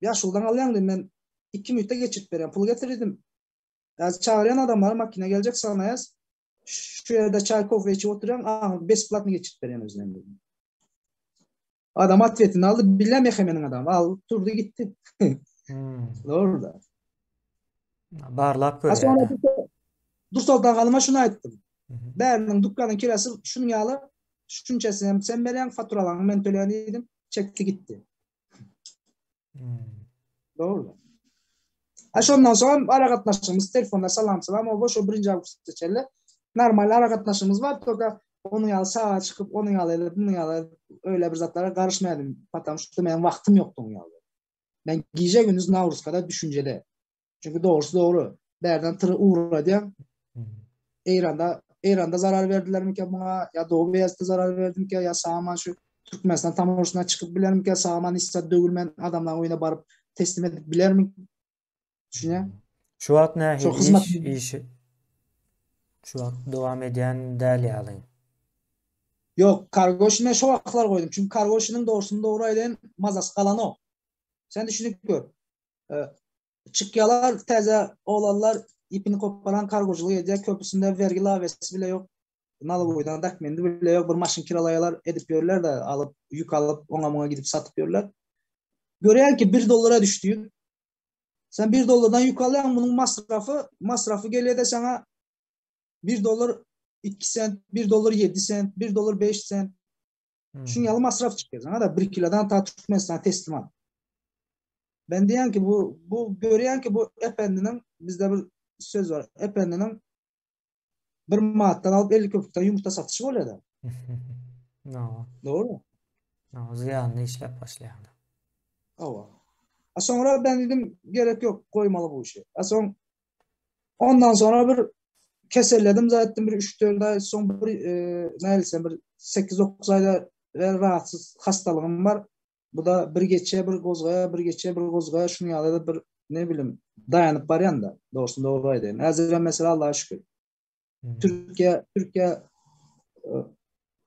ýaşuludan alýaň diýdim. Men 2 minutda geçirip berýän. Pul getir diýdim. Ýa çagyrýan adamlar makina geljek sana ýaz. Şu ýerde çaý kofe içip oturýan, aňyr besplatny geçirip berýän özüne diýdim. Adam otvetini aldy, bilýän MHM-niň adamy. Al, turdy gitdi. Hmm. Dogry da. Barlap Ha sonra görýär. Dursoltan hanyma şunu aýtdym. Bäriniň dükkanyň kirası şunuň ýaly, şunçasyny hem sen berýäň, faturalaryňy men töleýän diýdim. Çekdi gitdi. Hmm. Dogry. Ha şondan soň aragatnaşygymyz telefonda salam salam o boş o birinji awgustda çenli normal aragatnaşygymyz bar. Toka onuň ýaly sağa çykyp, onuň ýaly edip, munuň ýaly öyle bir zatlara garyşmaýardym. Потому что meniň wagtym ýokdy onuň ýaly. Men gije gündüz Nawruzkada düşünjede. Çünki dogrusy dogry. Bärden tyry ugradýan. Hmm. Eýranda Eýranda zarar berdilermikä muňa ýa Doğu Beyazıtda zarar berdimikä ýa Saman şu Türkmenistan tamorşuna çykyp bilermikä Saman hiç döwülmän adamlaryň öýüne baryp teslim edip bilermi? Düşünýän? Şu wagt nähili Şu hyzmat- iş işi şu wagt dowam edýän däl ýaly. Ýok, kargo işine şu wagtlar goýdum. Çünki kargo işiniň dogrusyny dogry aýdaýyn, mazasy galanok. Sen düşünip gör. E, çykýarlar täze oglanlar ipini koparan kargoçylyk edýär. Köpüsinde vergi lawesi bile ýok. Nalogoýdan dokumendi bile ýok. Bir maşyn kiralaýarlar, edip ýörler de alyp, ýük alyp, oňa muňa gidip satyp ýörler. Görýän ki 1 dollara düşdi ýük. Sen 1 dollardan ýük alýaň, munuň masrafy, masrafy gelýär de sana 1 dollar 2 sent, 1 dollar 7 sent, 1 dollar 5 sent. Hmm. Şuň ýaly masraf çykýar. Sana da 1 kilodan ta Türkmenistana teslim al. Ben diýen ki bu bu görýän ki bu efendiniň bizde bir söz var. Efendiniň bir manatdan alyp 50 köpükden ýumurta satyşy bolýar da. No. Dogry. No, zyýanly işläp başlaýar. Hawa. A soňra ben dedim gerek yok koymalı bu işi. A son ondan sonra bir keselledim zaten bir 3-4 ay son bir e, neredeyse bir 8-9 ayda ve rahatsız hastalığım var. Bu da bir geçe bir gozgaya bir geçe bir gozgaya şunu ýaly da bir ne bileyim dayanıp barýan da doğrusu doğru aýdayım. Häzir mesela Allah'a şükür. Hmm. Türkiye Türkiye e,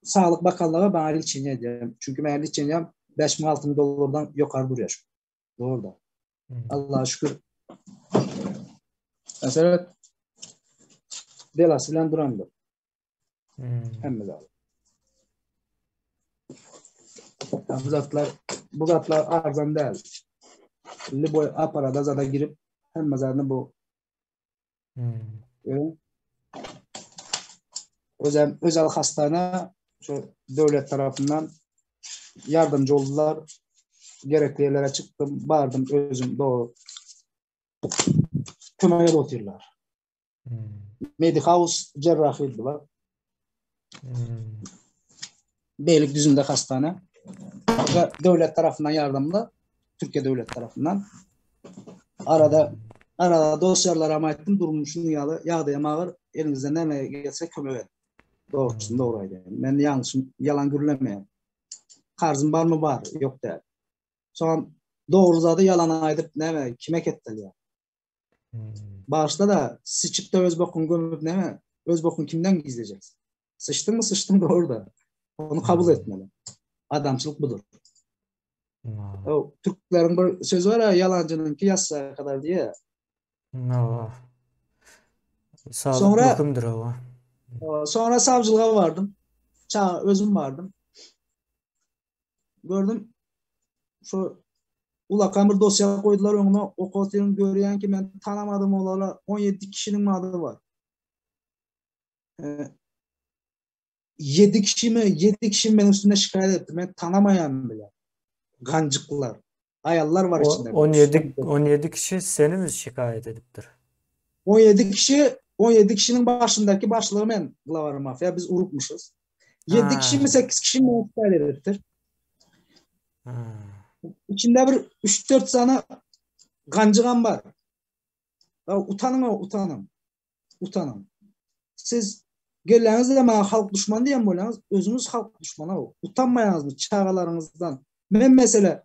Sağlık Bakanlığı bana liçenye edýär. Çünkü men liçenyam 5000 6000 dollardan ýokary durýar. Doğru da. Hmm. Allah'a şükür. Mesela belasy bilen durandyr. Hmm. Hemme zat. Ya bu zatlar bu zatlar arzan däl. Liboy aparada zada girip hemme zadyny bu Hmm. e, özel özel hastane şu devlet tarafından yardımcı oldular. Gerekli yerlere çıktım, vardım özüm doğru. Kömeğe de oturuyorlar. Hmm. Medihouse cerrahiydiler. Hmm. Beylikdüzü'nde hastane. Ve devlet tarafından yardımlı. Türkiye devlet tarafından. Arada arada dosyalara ama ettim durmuşun ýaly ýagdaýym agyr elinizden näme gelse kömek edin. Doğrusun doğru aýdayım. Men ýalňyşym ýalan gürlemeýän. Karzym bar mı bar, ýok däl. Soň. Dogry zady ýalan aýdyp näme kime ketdelýär? Hmm. Başda-da syçyp-da öz bokuňy gömüp näme öz bokuňy kimden gizlejeksin? Syçdyňmy syçdyň dogry-da. Ony kabul etmeli. Adamçylyk budur. Hmm. O türkleriň bir sözi bar ya, ýalanjynyňky ýassyga kadar diýe. Hawa. Saglyk Soňra möhümdir hawa. Soňra sawçylyga bardym. Ça özüm bardym. Gördüm. Şu ulakan bir dosýa goýdular öňüme. Okatyryn görýän ki men tanamadym olary. 17 kişiniň ady bar. 7 kişi mi? 7 kişi meniň üstümde şikaýat etdi. Men tanamaýan bile. Ganjyklar. Aýallar bar içinde. 17 17 kişi seni mi şikaýat edipdir? 17 kişi 17 kişiniň başyndaky başlygy men glawar mafiýa biz urupmyşyz. 7 kişi mi 8 kişi mi şikaýat edipdir. İçinde bir 3-4 sany ganjygam bar. Ya utanyň utanyň. Utanyň. Siz gelýäňiz-de maňa halk duşmany diýen bolýaňyz, özüňiz halk duşmany. Utanmaýaňyzmy çagalaryňyzdan? Men mesele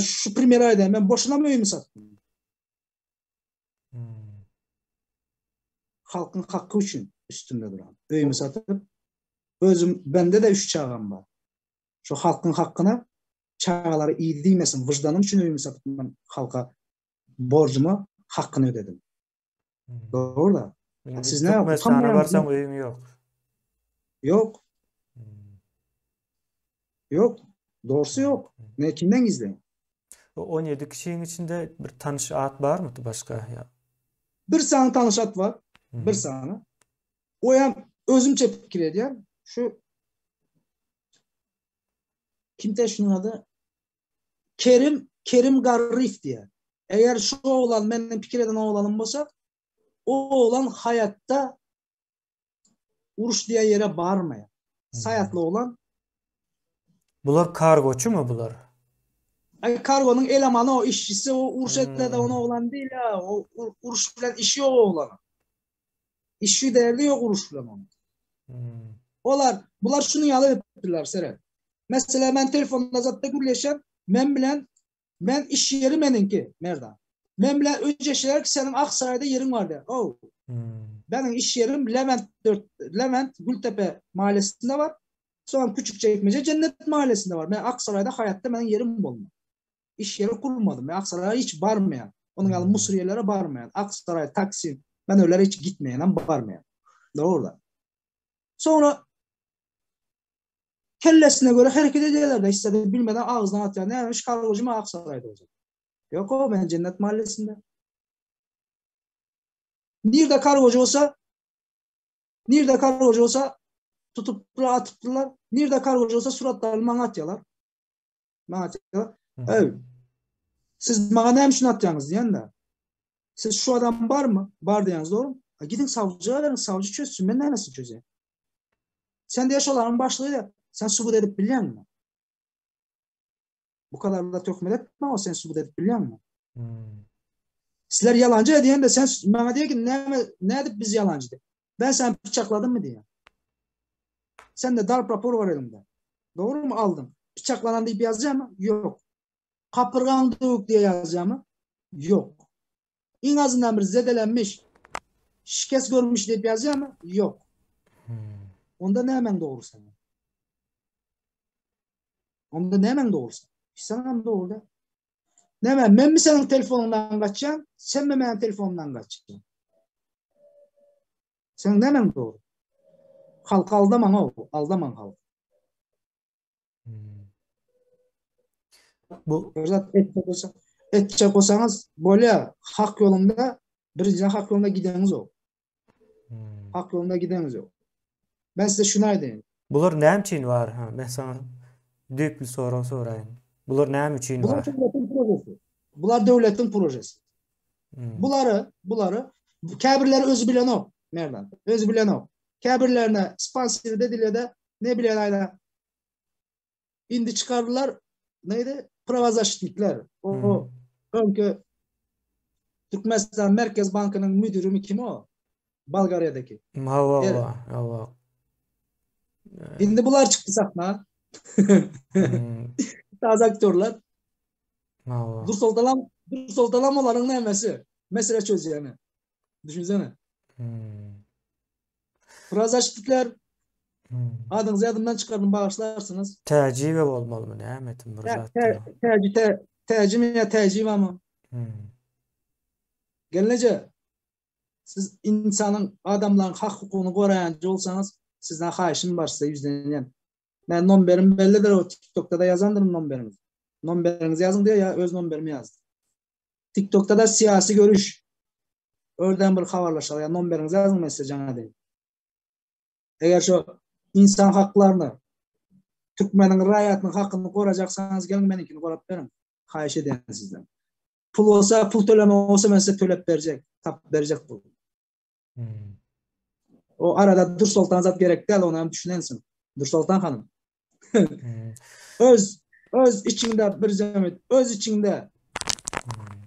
şu primer aýdaýyn, men boşuna mı öýümi satdym? Hmm. Halkyň haky üçin üstünde duran. Öýümi satyp, özüm bende de 3 çagam bar. Şu halkyň hakyna çagalary iýdi diýmesin, wyždanym üçin öýümi satyp men halka borjumy hakyny ödedim. Hmm. Doğru da. Indi Siz ne Türkmenistana utanmaýaňyzmy? barsaň öýüň ýok. Ýok. Hmm. Ýok. Doğrusu ýok. Ne kimden gizleyin? O 17 kişiň içinde bir tanyş at barmydy başga ýa? Bir sany tanyş at bar. Hmm. Bir sany. O hem özümçe pikir edýän. Şu kimde şunun ady? Kerim Kerim Garryf diýär. Eger şu oglan menden pikir eden oglanym bolsa, o oglan haýatda uruş diýen ýere barmaýar. Saýatly oglan. Bular kargoçymy bular? Ay kargonun elemanı o işçisi o uruş etmedi hmm. onu oğlan değil ya. O uruş bilen işi yok oğlanın. İşi derdi yok uruş bilen onun. Hmm. Olar, bular şunu ýaly etdiler seret. Mesela men telefonda zatda gürleşen, men bilen men iş ýeri meniňki, Merdan. Men bilen öjeşler ki seniň Aksarayda ýeriň bar diýär. Oh. Hmm. Benim iş yerim Levent 4, Levent Gültepe mahallesinde var. Sonra Küçükçekmece Cennet mahallesinde var. Ben Aksarayda hayatta benim yerim bolmadı. İş yeri kurmadım. Ben Aksaray'a hiç barmayan. Onun hmm. Mısır yerlere barmayan. Aksaray, Taksim. Ben öyle hiç gitmeyen, barmayan. Doğru da. Sonra kellesine göre hareket ediyorlar da istedi bilmeden ağzından atıyor. Neymiş kargocu mu Aksaray'da olacak. Yok o ben Cennet Mahallesi'nde. Nerede kargocu olsa nerede kargocu olsa tutup atıptılar. Nerede kargocu olsa suratlarını bana atıyorlar. Bana atıyorlar. Evet. Siz bana ne için atıyorsunuz diyen de. Siz şu adam var mı? Var diyorsunuz doğru mu? Ha, gidin savcıya verin. Savcı çözsün. Ben nasıl çözeyim? Sen de yaşaların başlığı da sen subut edip biliyor musun? Bu kadar da töhmet etme o sen subut edip biliyor musun? Hmm. Sizler yalancı diyen de sen bana diyor ki ne, ne edip biz yalancı de. Ben sen bıçakladım mı diye. Sen de darp raporu var elimde. Doğru mu aldım? Bıçaklanan deyip yazacağım mı? Yok. Kapırgan dövük diye yazacağım mı? Yok. En azından bir zedelenmiş, şikest görmüş deyip yazacağım mı? Yok. Hmm. Onda ne hemen doğru sana? Onda ne hemen doğru sana? Sen doğru da. Ne ben, ben mi senin telefonundan kaçacağım? Sen mi benim telefonumdan kaçacaksın? Sen ne hemen doğru? Halk aldaman o, aldaman halk. Hmm. Bu Özat etçek olsa, etçek olsanız böyle hak yolunda birinci hak yolunda gideniz o. Hmm. Hak yolunda gideniz o. Ben size şunu aydayım. Bular näme üçin bar? Ha, men sana düýpli sorag soraýyn. Bular näme üçin Bular bar? döwletiň projesi. Bular döwletiň projesi. Hmm. Bulary, bulary käbirleri özü bilen o Merdan. Özü bilen o. Käbirlerine sponsor dediler de ne bilen ayda indi çıkardılar neydi? Pravazaşnikler. O, Hmm. o önkü Türkmenistan Merkez Bankı'nın müdürü mü kim o? Bulgarya'daki. Hawa, Evet. hawa, hawa. Indi bular çıktı sahna. Hmm. Taze aktörler. Hawa. Dursoltanam, Dursoltanam olaryň nämesi? Mesele çözýäni. Düşünsene. Hmm. Prazaştikler Hmm. adyňyzy ýadymdan çykardym bagyşlarsyňyz. Täjibe bolmalymy näme etim bir zat. Täji täji mi ýa täjiba mı? Hmm. Gelneje siz insanyň adamlaryň hak hukugyny goraýanjy bolsaňyz sizden haýyşym bar size ýüzlenýän. Men nomberim bellidir o TikTokda da ýazandyryn nomberimi. Nomberiňizi ýazyň diýýär ýa öz nomberimi ýaz. TikTokda da syýasy görüş. Örden bir habarlaşaly ýa nomberiňizi ýazyň men size jaň edeýin. Eger şu insan haklaryny türkmeniň raýatynyň hakyny gorajaksaňyz geliň meniňkini gorap beriň. Haýyş edýän sizden. Pul bolsa, pul töleme bolsa men size tölep berjek, tapyp berjek pul. Hmm. O arada Dursoltan zat gerek däl, ony hem düşünensiň. Dursoltan hanym. Hmm. Öz öz içiňde bir zemet, öz içiňde. Hmm.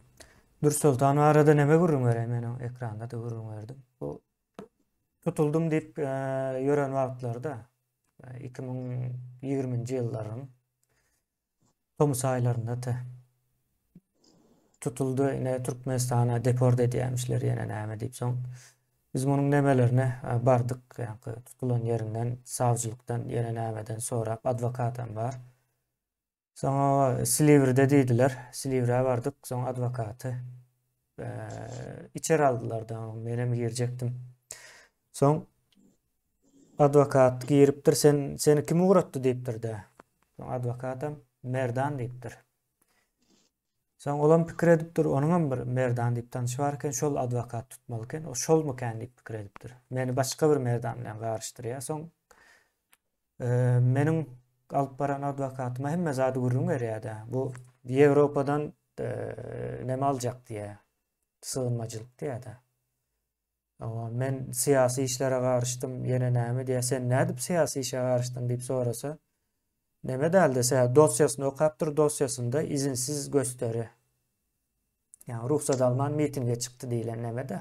Dursoltan barada näme gürrüň bereýin men o ekranda da gürrüň berdim. Bu tutuldum diýip e, ýören wagtlarda 2020-nji e, ýyllaryň tomus aýlarynda te tutuldy ine Türkmenistana deport edýämişler ýene näme diýip soň biz munuň nemelerine e, bardyk ýaňky tutulan ýerinden sawçylykdan ýene nämeden sorap adwokatam bar soň Siliwride diýdiler Siliwrä bardyk soň adwokaty e, içeri aldylar da menem girjekdim soň Adwokat giripdir, sen seni kim ugratdy diýipdir-de. Soň adwokatam Merdan diýipdir. Soň olam pikir edipdir, onuňam bir Merdan diýip tanşy bar eken, şol adwokat tutmaly eken, o şolmykan diýip pikir edipdir. Meni başga bir Merdan bilen garyşdyrýar. Soň e, meniň alyp baran adwokatyma hemme zady gürrüň berýär-de. Bu Ýewropadan e, neme aljak diýýär. Sygynmajylyk diýýär-de. Hawa, men syýasy işlere garyşdym, ýene näme diýýär, sen nädip syýasy işe garyşdyň diýip sorasa, neme dälde, sebäbi dosýasyny okapdyr, dosýasynda izinsiz gösteri, ýagny rugsat alman mitinge çykdy diýlen neme-de.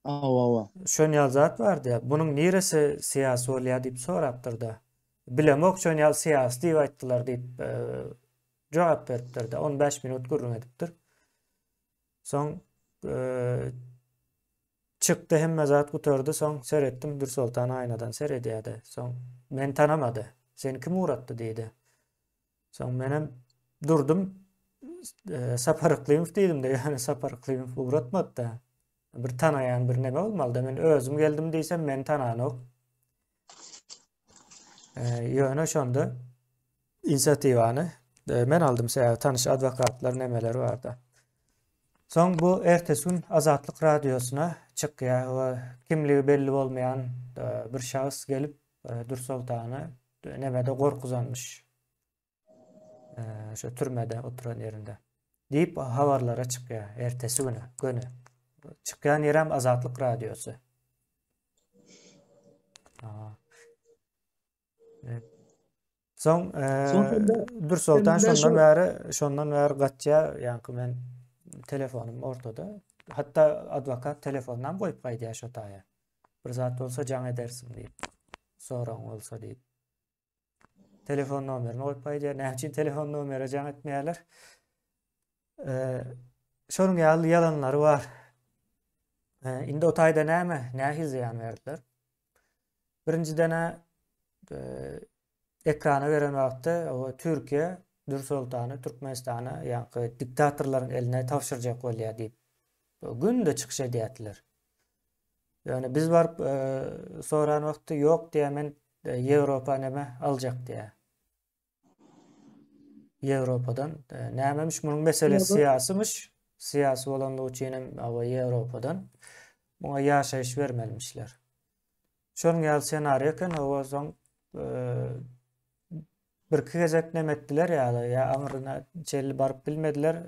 Hawa, hawa. Şon ýaly zat bar diýýär. Munuň niresi syýasy bolýar diýip sorapdyr-da. Bilemok, şon ýaly syýasy diýip aýtdylar diýip jogap beripdir-de. 15 minut gürrüň edipdir. Soň çykdy hemme zat gutardy soň seretdim Dürsoltan aýnadan seredýärdi. Soň meni tanamady. Seni kim ugratdy diýdi. Soň menem durdum Sapar Yklymow diýdim-de, ýöne Sapar Yklymow ugratmady-da. Bir tanaýan bir neme bolmaly-da. Men özüm geldim diýsem meni tananok. Ýöne şonda inisiatiwany men aldym, sebäbi tanyş adwokatlar nemeler bardy. Soň bu ertesi gün Azatlyk radiosyna çykýar we kimligi belli bolmaýan bir şahs gelip Dürsoltany nemede gorkuzanmyş. Şu türmede oturan ýerinde. Diýip habarlara çykýar ertesi güni, göni. Çykýan ýerem Azatlyk radiosy. Soň Dürsoltan şondan bäri, şondan bäri gaçýar, ýaňky men telefonym ortada. Hatda adwokat telefonynam goýup gaýdýar şo taýa. Bir zat bolsa jaň edersiň diýip. Soragyň bolsa diýip. Telefon nomerini goýup gaýdýar. Näme üçin telefon nomere jaň etmeýärler? Şonuň ýaly ýalanlary bar. Indi o taýda näme, nähili zyýan berdiler? Birinjiden-ä ekrana beren wagtda o Türkiýe Dürsoltany Türkmenistana ýaňky diktatorlaryň eline tabşyrjak bolýar diýip günde çykyş edýärdiler. Ýöne biz baryp soran wagtda ýok diýýär men Ýewropa neme aljak diýýär. Ýewropadan nämemiş munuň meselesi syýasymyş. Syýasy bolanlygy üçin hem awa Ýewropadan muňa ýaşaýyş bermelimişler. Şonuň ýaly ssenariý eken, owa soň birki gezek neme etdiler ýaly, ýa aňryna çenli baryp bilmediler,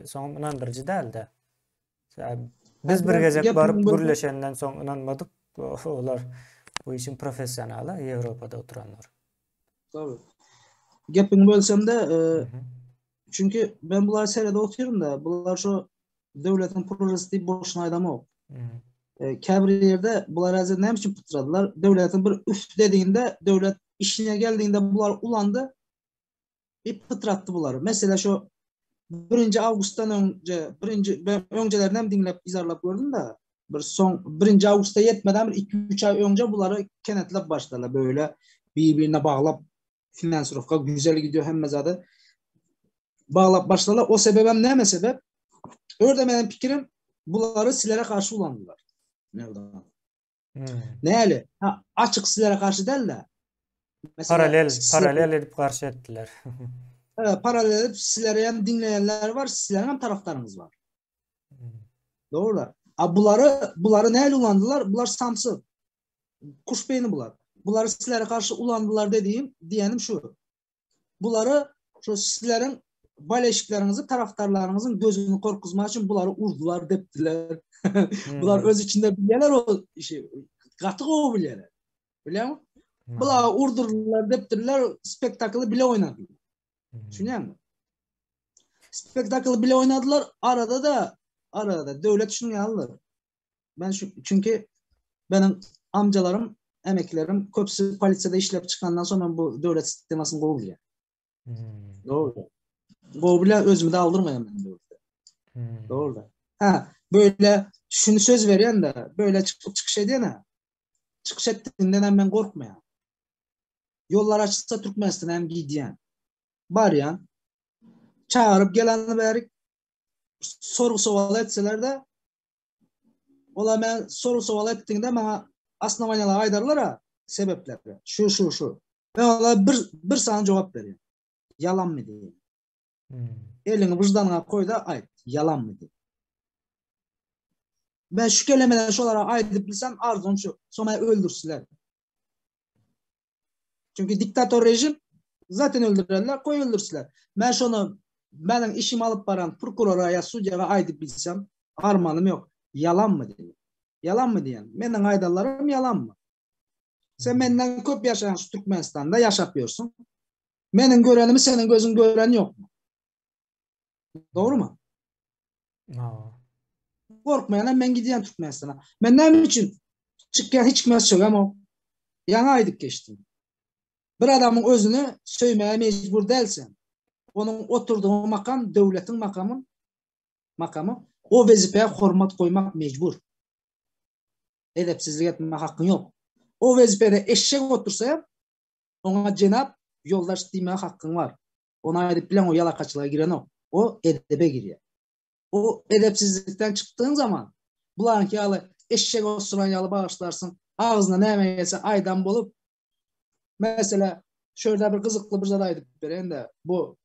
soňam ynandyryjy däldi. Biz bir gezek baryp gürleşenden soň ynanmadyk, olar bu işiň professionaly, Ýewropada oturanlar. Tabii. Gepiňi bölsem-de, e, çünki ben bular seredip otyryn da, bular şu döwletiň projesi diýip boşuna aýdamok. E, käbir ýerde bular häzir näme üçin pytradylar? Döwletiň bir üf dediğinde, döwlet işine geldiğinde bular ulandy, bir pytratdy bulary. Mesela şu. Birinji awgustdan öňje, birinji ben öňjelerini hem diňläp yzarlap gördüm de bir soň birinji awgusta ýetmeden bir 2-3 aý öňje bulary kenetlep başladylar böyle bir-birine baglap finansirovka güzel gidiyor hemme zady baglap başladylar. O sebebem näme sebep? Örde meniň pikirim bulary sizlere garşy ulandylar. Nereden? Hmm. Näli? Ha, açyk sizlere garşy däl-de. Mesela Paralel, paralel edip garşy etdiler. Evet, paralel edip sizlere hem dinleyenler var, sizlerin hem taraftarınız var. Hmm. Doğru. A bulary, bulary näli ulandylar? Bular samsy. Kuş beyni bular. Bulary sizlere garşy ulandylar dediğim, diýenim şu. Bulary şu sizleriň baleşikleriňizi, taraftarlaryňyzyň gözüni korkuzmak üçin bulary urdular depdiler. Hmm. Bular öz içinde bilýärler o işi. Gaty gowy bilýärler. Bilýärmi? Hmm. Bular urdurdular depdiler, spektakly bile oynadylar. Hmm. Düşünýärmi? Spektakly bile oynadylar. Arada da arada da döwlet şuny aldyr. Ben şu, çünki benim amcalarım, emeklerim köpüsi polisiýada işläp çykandan soň ben bu döwlet sistemasyny gowy bilýän. Hmm. Doğru. Gowy bilýän, özümi de aldyrmaýan ben döwlete. Hmm. Doğru. Ha, böyle şunu söz verýän de, böyle çykyp çykyş edýän ha. Çykyş etdiğinden hem ben korkmaýan. Ýollar açylsa Türkmenistana hem gidýän. Barýan. Çağırıp geleni bärik sorgu sowal etseler de Ola men soru sowal etdiğinde bana osnovaniyalar aydarlar ha sebepleri. Şu şu şu. Ben ola bir bir sana cevap veriyorum. Yalan mı diye. Hmm. Elini vicdanına koy da ayt. Yalan mı diye. Ben şu kelimeden şolara aydyp bilsem arzum şu. Sonra öldürsünler. Çünkü diktatör rejim zaten öldürerler, koy öldürsünler. Ben şonu benim işimi alıp baran prokurora ya sudyaga aydyp bilsem armanım yok. Yalan mı diye. Yalan mı diyen? Benim aydalarım yalan mı? Sen benden köp yaşayan şu Türkmenistan'da yaşapıyorsun. Benim görenimi senin gözün gören yok mu? Doğru mu? Aa. Korkmayan ben gideyim Türkmenistan'a. Ben ne için çıkken hiç kime söylem o. Yana aydık geçtim. Bir adamın özünü söymeye mecbur değilsin. Onun oturduğu makam devletin makamı makamı o vazifeye hormat koymak mecbur. Edepsizlik etme hakkın yok. O vazifede eşek otursa ona cenap yoldaş demeye hakkın var. Ona edip bilen o yalakaçılığa giren o. O edebe giriyor. O edepsizlikten çıktığın zaman bulanki yalı eşek osuran yalı bağışlarsın. Ağzına ne gelse aydan bolup mesela şöyle bir kızıklı bir zat aýdyp beren de bu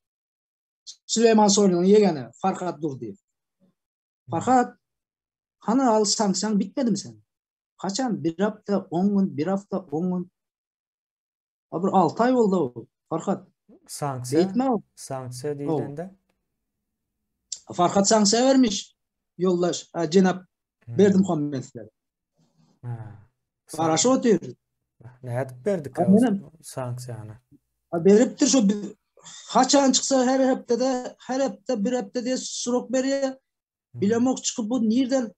Süleyman Soylu'nun yegeni Farhat Durdiyev. Farhat hani al sanksiyon bitmedi mi sen? Kaçan? Bir hafta 10 gün, bir hafta 10 gün. Abi 6 ay oldu o. Farhat. Sanksiýa, Bitme o. sanksiýa O. diýlende. Farhat sanksiya vermiş. Yoldaş, ha, Cenap Hmm. Berdimuhamedowlar. Ha. Garaşyp otyr. Nädip berdik Ha, o menem. sanksiýany? Ha, beripdir şu bir- haçan çıksa her haftada her hafta bir hafta diye srok berýär. Hmm. Bilemok çıkıp bu nereden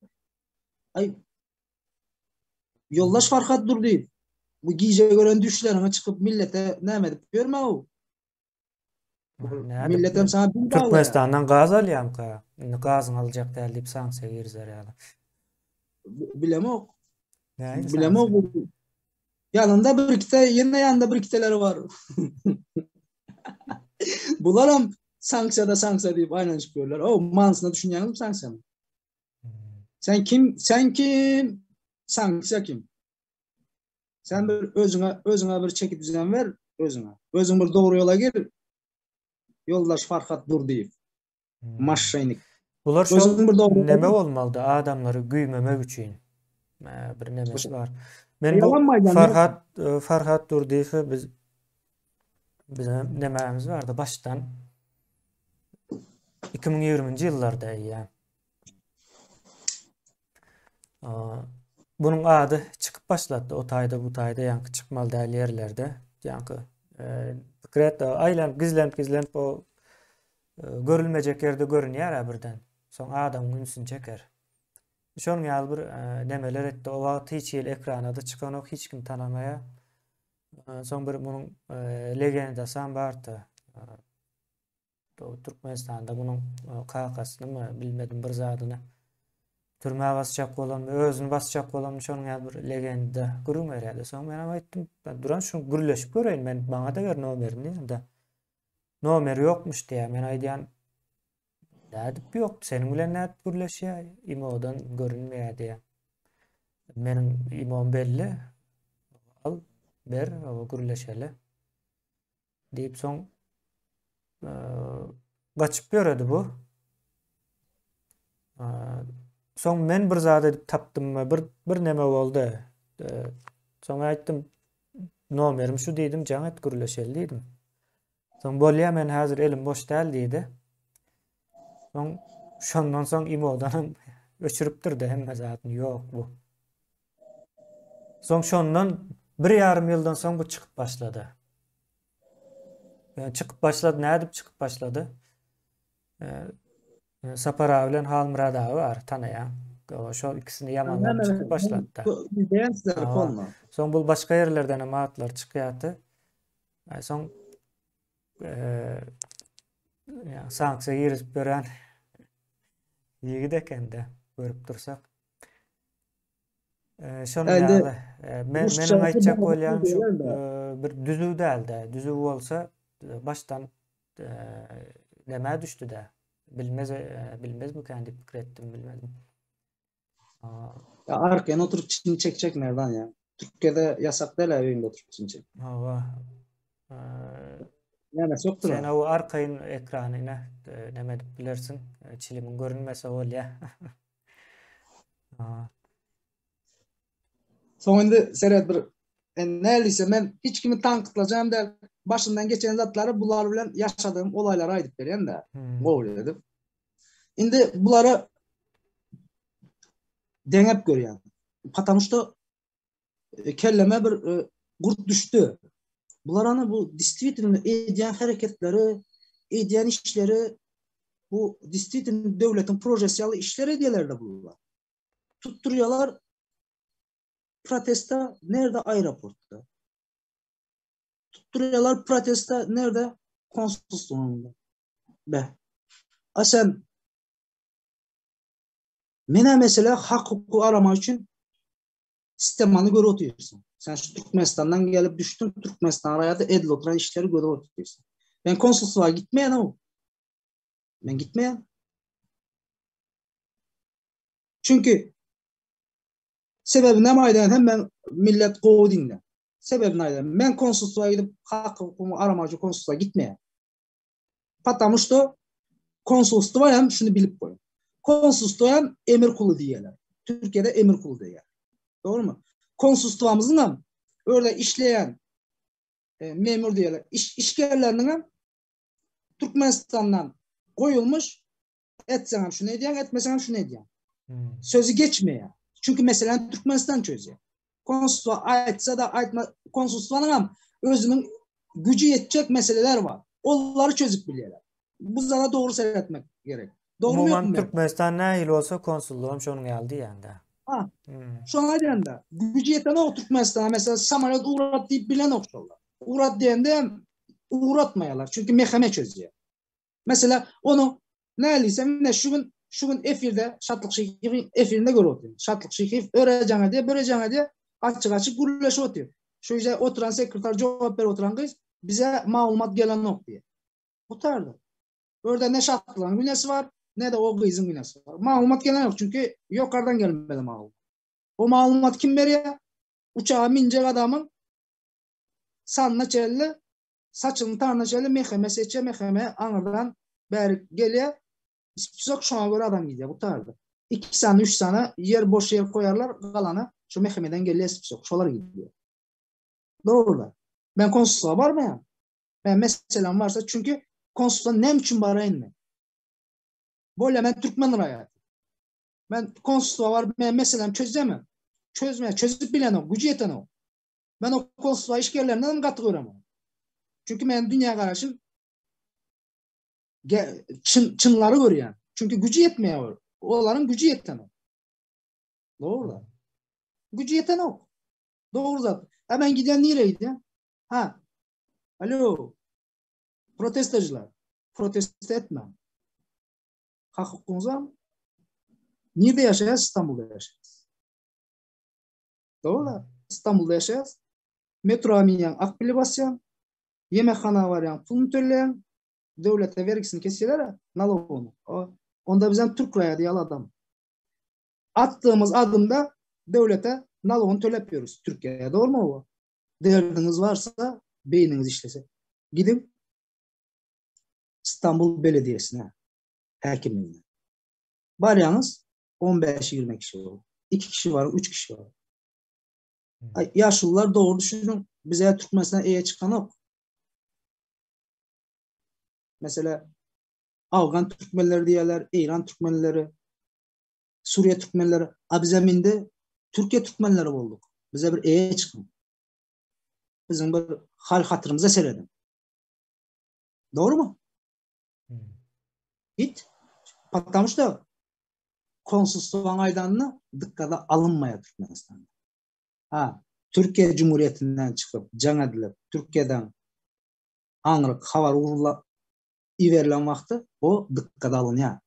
ay Yoldaş Farhat Durdiyev. Bu gije gören düşlerine çıkıp millete näme edip görme o. Nädip Milletem sana bin bağlaýar. Türkmenistandan gaz alýamka? Indi gazyň aljak däl diýip sanksiýa girizer ýaly. Bilemok. Nähili Bilemok. sanksiýa? Yanında bir iki te, yine yanında bir iki teleri var. Bularam sanksiya da sanksiya deyip aynen çıkıyorlar. O manasına düşünüyorum sanksiyanı. Hmm. Sen kim? Sen kim? Sanksiya kim? Sen bir özüne, özüne bir çeki düzen ver özüne. Özün bir doğru yola gir. Yoldaş Farhat Durdiyev. Hmm. Maşşaynik. Bular şol Özün bir doğru neme bolmalydy adamlary güýmemek üçin. Ee, bir nemesi bar. Men bu Yalan mı aydan? Farhat e, Farhat Durdiýewi biz bize nemämiz bardy başdan 2020-nji ýyllarda eýýäm. Aa, Bunun ady çykyp başlady o taýda bu taýda ýaňky çykmaly däl ýerlerde. Ýaňky e, pikir et, aýlanyp gizlenip gizlenip o e, görülmejek ýerde görünýär ha birden. Soň adamyň ünsüni çeker. Şonuň ýaly bir e, nemeler etdi. O wagt hiç ýel ekrana da çykanok, hiç kim tanamaýar. E, soň bir bunun e, legendasam bardy. Türkmenistanda munuň kakasynymy bilmedim bir zadyny türmä basjak bolanmy, özüni basjak bolanmy şonuň ýaly bir legenda gürrüň berýärdi. Soň men hem aýtdym, duran şu gürleşip göreýin men maňa-da ber nomerini diýende. Nomeri ýokmuş diýýär. Men aýdýan nädip ýok? Seniň bilen nädip gürleşýär? Imodan görünmeýär diýýär. Meniň imom belli. Al, ber, gürleşeli. Diýip soň gaçyp ýöredi bu. Soň men bir zat edip tapdym bir bir neme boldy. Soň aýtdym nomerim şu diýdim, jaň et gürleşeli diýdim. Soň bolýa men häzir elim boş däl diýdi. Soň şondan soň imodan hem öçüripdir-de hemme zadyny ýok bu. Soň şondan bir ýarym ýyldan soň bu çykyp başlady. Yani çykyp başlady, nädip çykyp başlady? Ee, Sapar abi bilen Halmyrat abi bar, tanaýan. Şol ikisini ýamanlap çykyp başlady. Soň bu başga ýerlerden hem atlar çykýardy. Soň sanksiýa girizip beren ýigit ekende görüp dursak. Şonuň ýaly, men meniň aýtjak bolýanym şu bir düzüw dälde, düzüw bolsa başdan nämä düşdi-de, bilmez bilmezmikän diýip pikir etdim, bilmedim. Ya arkaýyn oturyp çilim çekjek Merdan ya. Türkiýede ýasak däl öýüňde oturyp çilim çek. Hawa. Näme ýokdur. Sen o arkaýyn ekrany ine näme edip bilersiň, çilimiň görünmese bolýar. Soň indi seret bir nädiyse men hiç kimi tankytlajam däl. Başymdan geçen zatlary bular bilen ýaşadygym olaýlary aýdyp berýän de. Hmm. Gowy edip. Indi bulara deňep görýän. Потому что e, kelleme bir e, gurt düşdi. Bular ana bu действительно edýän hareketleri, edýän işleri bu действительно döwletiň projesi ýaly işler edýärler bular. Tutdurýarlar protesta nerede aeroportda. Tutdurýarlar protesta nerede konsullugyň Be. A sen Menä mesela hak hukuky aramak üçin sistemany görüp otyrsyň. Sen şu Türkmenistandan gelip düşdüň, Türkmenistan raýaty edil oturan işleri görüp otyrsyň. Men konsulstwa gitmeýän o. Men gitmeýän. Çünki sebäbi näme aýdaýan hem men millet gowy diňle. Sebäbini aýdaýan. Men konsulstwa gidip hak hukukymy aramak üçin konsulstwa gitmeýän. Потому что konsulstwa hem şuny bilip goýuň. Konsulstwa hem emir kuly diýýärler. Türkiýede emir kuly diýýär. Dogrumy? Konsulstwamyzyň hem orada işleýän e, memur diýýärler. Iş işgärleriniň hem Türkmenistandan goýulmuş etseň hem şuny edýäň, etmeseň hem şuny edýäň. Hmm. Sözü geçmeýär. Çünki meseleni Türkmenistan çözýär. Konsulstwa aýtsa da aýtma, konsulstwanyň hem özüniň güjü ýetjek meseleler bar. Olary çözüp bilýärler. Bu zada dogry seretmek gerek. Dogry Umuman Türkmenistan nähili bolsa konsullyk hem şonuň ýaly diýýän-dä. Ha. Hmm. Şoňa diýende, güjü ýeten o Türkmenistana mesela samolýot ugrat diýip bilenok şolar. Ugrat diýende hem ugratmaýarlar. Çünki meheme çözýär. Mesela onu näliysem ine şu gün şu gün efirde Şatlyk Şyhyň efirinde görüp otyryn. Şatlyk Şyhyýew öre jaňa diýe, böre jaňa diýe açyk açyk gürleşip otyr. Şu ýerde oturan sekretar jogap berip oturan gyz bize maglumat gelenok diýe. Gutardy. Orada ne Şatlygyň günäsi bar, ne de o gyzyň günäsi bar. Maglumat gelenok çünki ýokardan gelmedi maglumat. O maglumat kim berýär? Uçaga minjek adamyň sanyna çenli Saçyny tanyna çenli meheme seçýär, meheme aňyrdan bärik gelýär. Spisok şoňa görä adam gidýär, gutardy. Iki sany, üç sany ýer boş ýer goýarlar, galany şu mehemeden gelýär spisok, şolar gidýär. Dogry. Men konsulstwa barmaýan. Men meselem barsa, çünki konsulstwa näme üçin baraýyn men? Bolýa men türkmen raýaty. Men konsulstwa baryp men meselem çözjemi? Çözme, çözüp bilenok, güjü ýetenok. Men o konsulstwa işgärlerinden hem gaty göremok. Çünki meniň dünýä garaşym çyn, çynlary görýän. Çünki güjü ýetmeýär. Olaryň güjü ýetenok. Dogry. Güjü ýetenok. Dogry zat. Ha men gidýän nirä gidýän? Ha. Alo. Protestacılar. Protest etmäň. Hak hukugyňyz barmy? Nirde ýaşaýas? Istanbulda ýaşaýas. Dogry. Istanbulda ýaşaýas. Metroa münýäň, akbili basýaň. Ýemekhana barýaň, puluny töleýäň. Döwlete wergisini kesýärler, nalogyny. Onda bizem türk raýady ýaly adam. Atdygymyz adymda döwlete nalogyny töläp ýörüs Türkiýä. Dogrymy bu? Derdiňiz barsa, beýniňiz işlese, gidiň Istanbul belediýesine, häkimligine. Barýaňyz, 15-20 kişi bolup. 2 kişi bar, 3 kişi bar. Ay, ýaşulular dogry düşüniň, bize Türkmenistan eýe çykanok. Mesela Afgan türkmenleri diýerler, Eýran türkmenleri, Suriýa türkmenleri, a bizem indi Türkiýe türkmenleri bolduk. Bize bir eýe çykyň. Biziň bir hal hatyrymyza serediň. Dogrymy? Hmm. Git. Потому что konsulstwaň aýdanyna dikkate alynmaýar Türkmenistanda. Ha, Türkiýe Cumhuriyetinden çykyp, jaň edilip, Türkiýeden aňryk habar urla iberilen wagty o dikkate alynýar.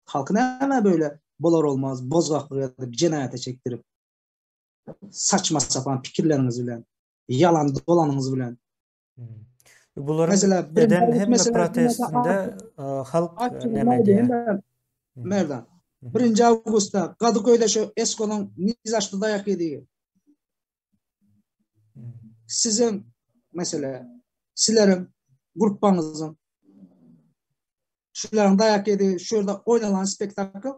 Halky näme böyle bolar olmaz bozgaklyk edip jenaýata çekdirip saçma sapan pikirleriňiz bilen ýalan dolanyňyz bilen. Hmm. Bularyň mesela, eden hemme protestinde e, halk näme edýär? Hmm. Merdan. 1 hmm. awgustda Gadyköýde şu Eskonyň nizaşdy daýak ýedi. Siziň mesela sizleriň gruppaňyzyň Şularyň daýak ýedi, şu ýerde oýnalan spektakl.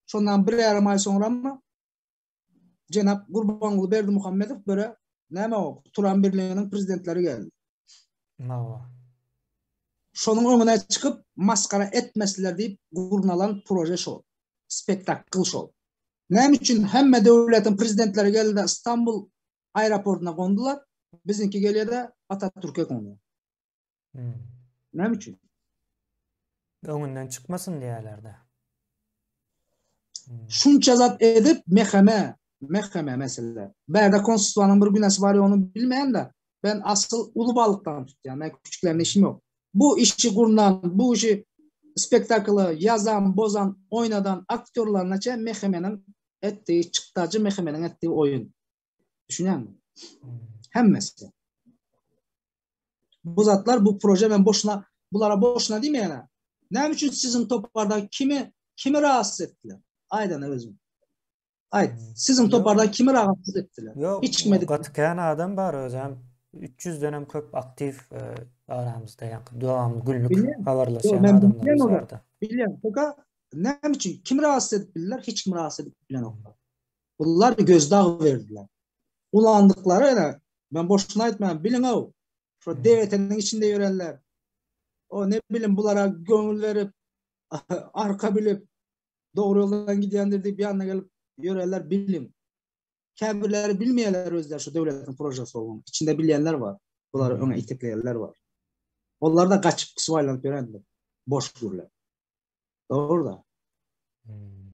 Şondan bir ýarym aý soňramy jenap Gurbanguly Berdimuhamedow böre näme o Turan birliginiň prezidentleri geldi. Hawa. Şonuň öňüne çykyp maskara etmesler diýip gurnalan proje şol. Spektakl şol. Näme üçin hemme döwletiň prezidentleri geldi Istanbul aeroportuna gondular, biziňki gelýär-de Atatürke gondy. Hmm. Näme üçin? Öňünden çykmasyn diýýärler-de. Hmm. Şunça zat edip meheme, meheme mesele. Bärde konstitusiýanyň bir günäsi bar ony bilmeýän-de. Ben asyl uly balykdan tutýan. Men küçüklerine işim ýok. Bu işi gurnan, bu işi spektakly ýazan, bozan, oýnadan aktýorlaryna çe mehemeniň etdiği çykdajy mehemeniň etdiği oýun. Düşünýäňmi? Hmm. Hemmesi. Bu zatlar bu proje men boşuna bulara boşuna diýmeýän. Näme üçin siziň toparda kimi kimi rahatsız etdiler? Aýdan özüň. Aýt. Hmm. Siziň toparda kimi rahatsız etdiler? Ýok. Hiç kime gaty kän adam bar özem. 300-den hem köp aktiw e, aramyzda ýa dowamly günlük habarlaşýan adamlar bardy. Bilýän. Fakat näme üçin kimi rahatsız edip bildiler? Hiç kim rahatsız edip bilenoklar. Bunlar gözdag berdiler. Ulandyklary ene, men boşuna aýtmaýan, biliň-ow, şo DWT-niň içinde ýörenler, o ne bilim bulara göňül berip, arka bilip, dogry ýoldan gidýändir diýip ýanyna gelip ýörenler biliň. Käbirleri bilmeýärler özleri şu döwletiň projesi bolany. İçinde bilýänler bar. Bulary öňe itekleýänler bar. Onlar da gaçyp suwaýlanyp ýörendir. Boş gürläp. Dogry da. Hmm.